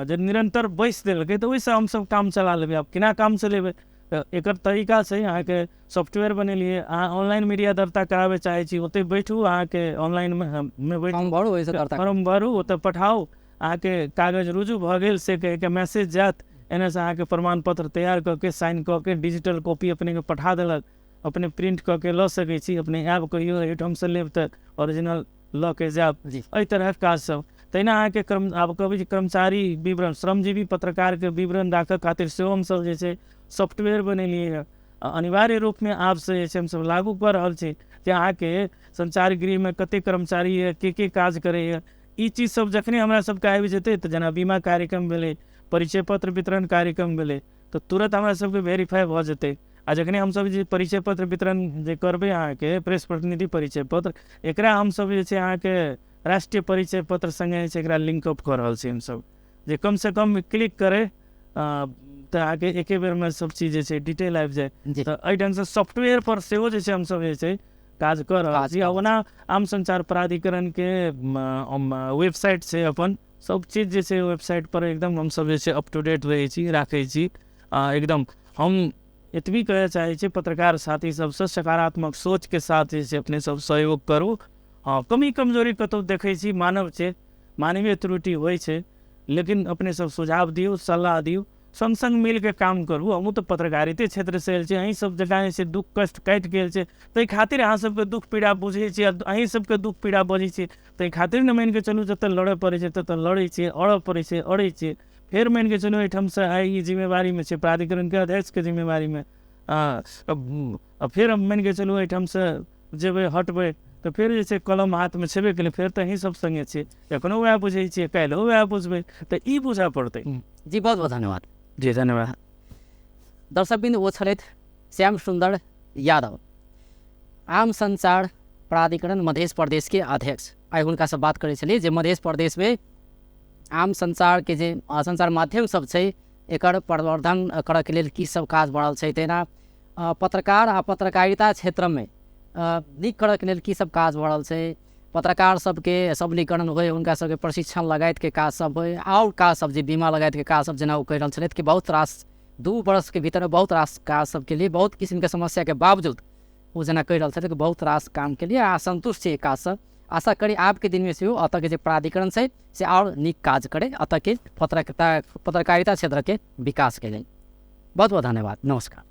जे निरन्तर बैस देलकै तऽ ओहिसँ हमसब काम चला लेबै। आब केना काम चलेबै, तऽ एकर तरीका छै, अहाँके सॉफ्टवेयर बनेलियै, अहाँ ऑनलाइन मीडिया दर्ता कराबै चाहै छी, ओतहि बैठू, अहाँके ऑनलाइनमे बैठू, फॉर्म भरू, ओहिसँ दर्ता फॉर्म भरू, ओतऽ पठाउ, अहाँके कागज रुजू भऽ गेल से कहिके मैसेज जायत, एन्नेसँ अहाँके प्रमाण पत्र तैयार कऽ के साइन कऽ के डिजिटल कॉपी अपनेके पठा देलक, अपने प्रिंट कऽ के लऽ सकै छी, अपने आयब कहियो एहिठामसँ लेब तऽ ओरिजिनल लऽ के जायब। एहि तरहक काज सब। तहिना अहाँके आब कहबै जे कर्मचारी विवरण, श्रमजीवी पत्रकारके विवरण राखऽ खातिर सेहो हमसब जे छै सॉफ्टवेयर बनेलियै हँ। अनिवार्य रूपमे आबसँ जे छै हमसब लागू कऽ रहल छी जे अहाँके संचार गृहमे कतेक कर्मचारी यऽ, के काज करैए, ई चीज सब जखने हमरा सबके आबि जेतै तऽ जेना बीमा कार्यक्रम भेलै, परिचय पत्र वितरण कार्यक्रम भेलै, तऽ तुरन्त हमरा सबके वेरीफाइ भऽ जेतै। आ जखने हमसब जे परिचय पत्र वितरण जे करबै अहाँके प्रेस प्रतिनिधि परिचय पत्र, एकरा हमसब जे छै अहाँके राष्ट्रीय परिचय पत्र सङ्गे जे छै एकरा लिंकअप कऽ रहल छी हमसब, जे कमसँ कम क्लिक करै तऽ अहाँके एके बेरमे सब चीज जे छै डिटेल आबि जाय। तऽ एहि ढङ्गसँ सॉफ्टवेयर पर सेहो जे छै हमसब जे छै काज कऽ रहल छी। ओना आम संचार प्राधिकरणके वेबसाइट छै अपन, सब चीज जे छै वेबसाइट पर एकदम हमसब जे छै अप टू डेट रहै छी, राखै छी एकदम। हम एतबी कहऽ चाहै छी पत्रकार साथी सबसँ, सकारात्मक सोचके साथ जे छै अपने सब सहयोग करू। हँ, कमी कमजोरी कतहु देखै छी, मानव छै, मानवीय त्रुटि होइ छै, लेकिन अपने सब सुझाव दियौ, सलाह दियौ, सङ्ग सङ्ग मिलके काम करू। हमहूँ तऽ पत्रकारिते क्षेत्रसँ आयल छी, अहीं सब जकाँ जे छै दुःख कष्ट काटि गेल छै, ताहि खातिर अहाँ सबके दुःख पीड़ा बुझै छी, अहीं सबके दुःख पीड़ा बजै छी, ताहि खातिर ने मानिके चलू जतऽ लड़ऽ पड़ै छै ततऽ लड़ै छियै, अड़ऽ पड़ै छै अड़ै छियै। फेर मानिके चलू एहिठामसँ आइ ई जिम्मेवारीमे छै, प्राधिकरणके अध्यक्षके जिम्मेवारीमे, फेर मानिके चलू एहिठामसँ जेबै हटबै तऽ फेर जे छै कलम हाथमे छेबे केलै, फेर तऽ अहीं सब सङ्गे छियै, एखनो वएह बुझै छियै, काल्हिओ वएह बुझबै, तऽ ई बुझऽ पड़तै। जी, बहुत बहुत धन्यवाद। जी, धन्यवाद। दर्शकबिंद, ओ छलथि श्याम सुन्दर यादव, आम संचार प्राधिकरण मध्य प्रदेशके अध्यक्ष। आइ हुनकासँ बात करै छलियै जे मध्य प्रदेशमे आम संचारके जे संचार माध्यम सब छै एकर प्रवर्धन करऽके लेल की सब काज बढ़ल छै, तहिना पत्रकार आ पत्रकारिता क्षेत्रमे नीक करऽके लेल की सब काज बढ़ल छै, पत्रकार सबके सबलीकरण होइ, हुनका सबके प्रशिक्षण लगायतके काज सब होइ, आओर काज सब जे बीमा लगायतके काज सब, जेना ओ कहि रहल छलथि कि बहुत रास 2 वर्षके भीतर बहुत रास काज सबके लिए बहुत किसिमके समस्याके बावजूद ओ जेना कहि रहल छथि कि बहुत रास काम के लिए आ सन्तुष्ट छै काजसँ। आशा करी आबके दिनमे सेहो एतऽके जे प्राधिकरण छै से आओर नीक काज करे, एतऽके पत्रकारिता क्षेत्रके विकासके लेल। बहुत बहुत धन्यवाद, नमस्कार।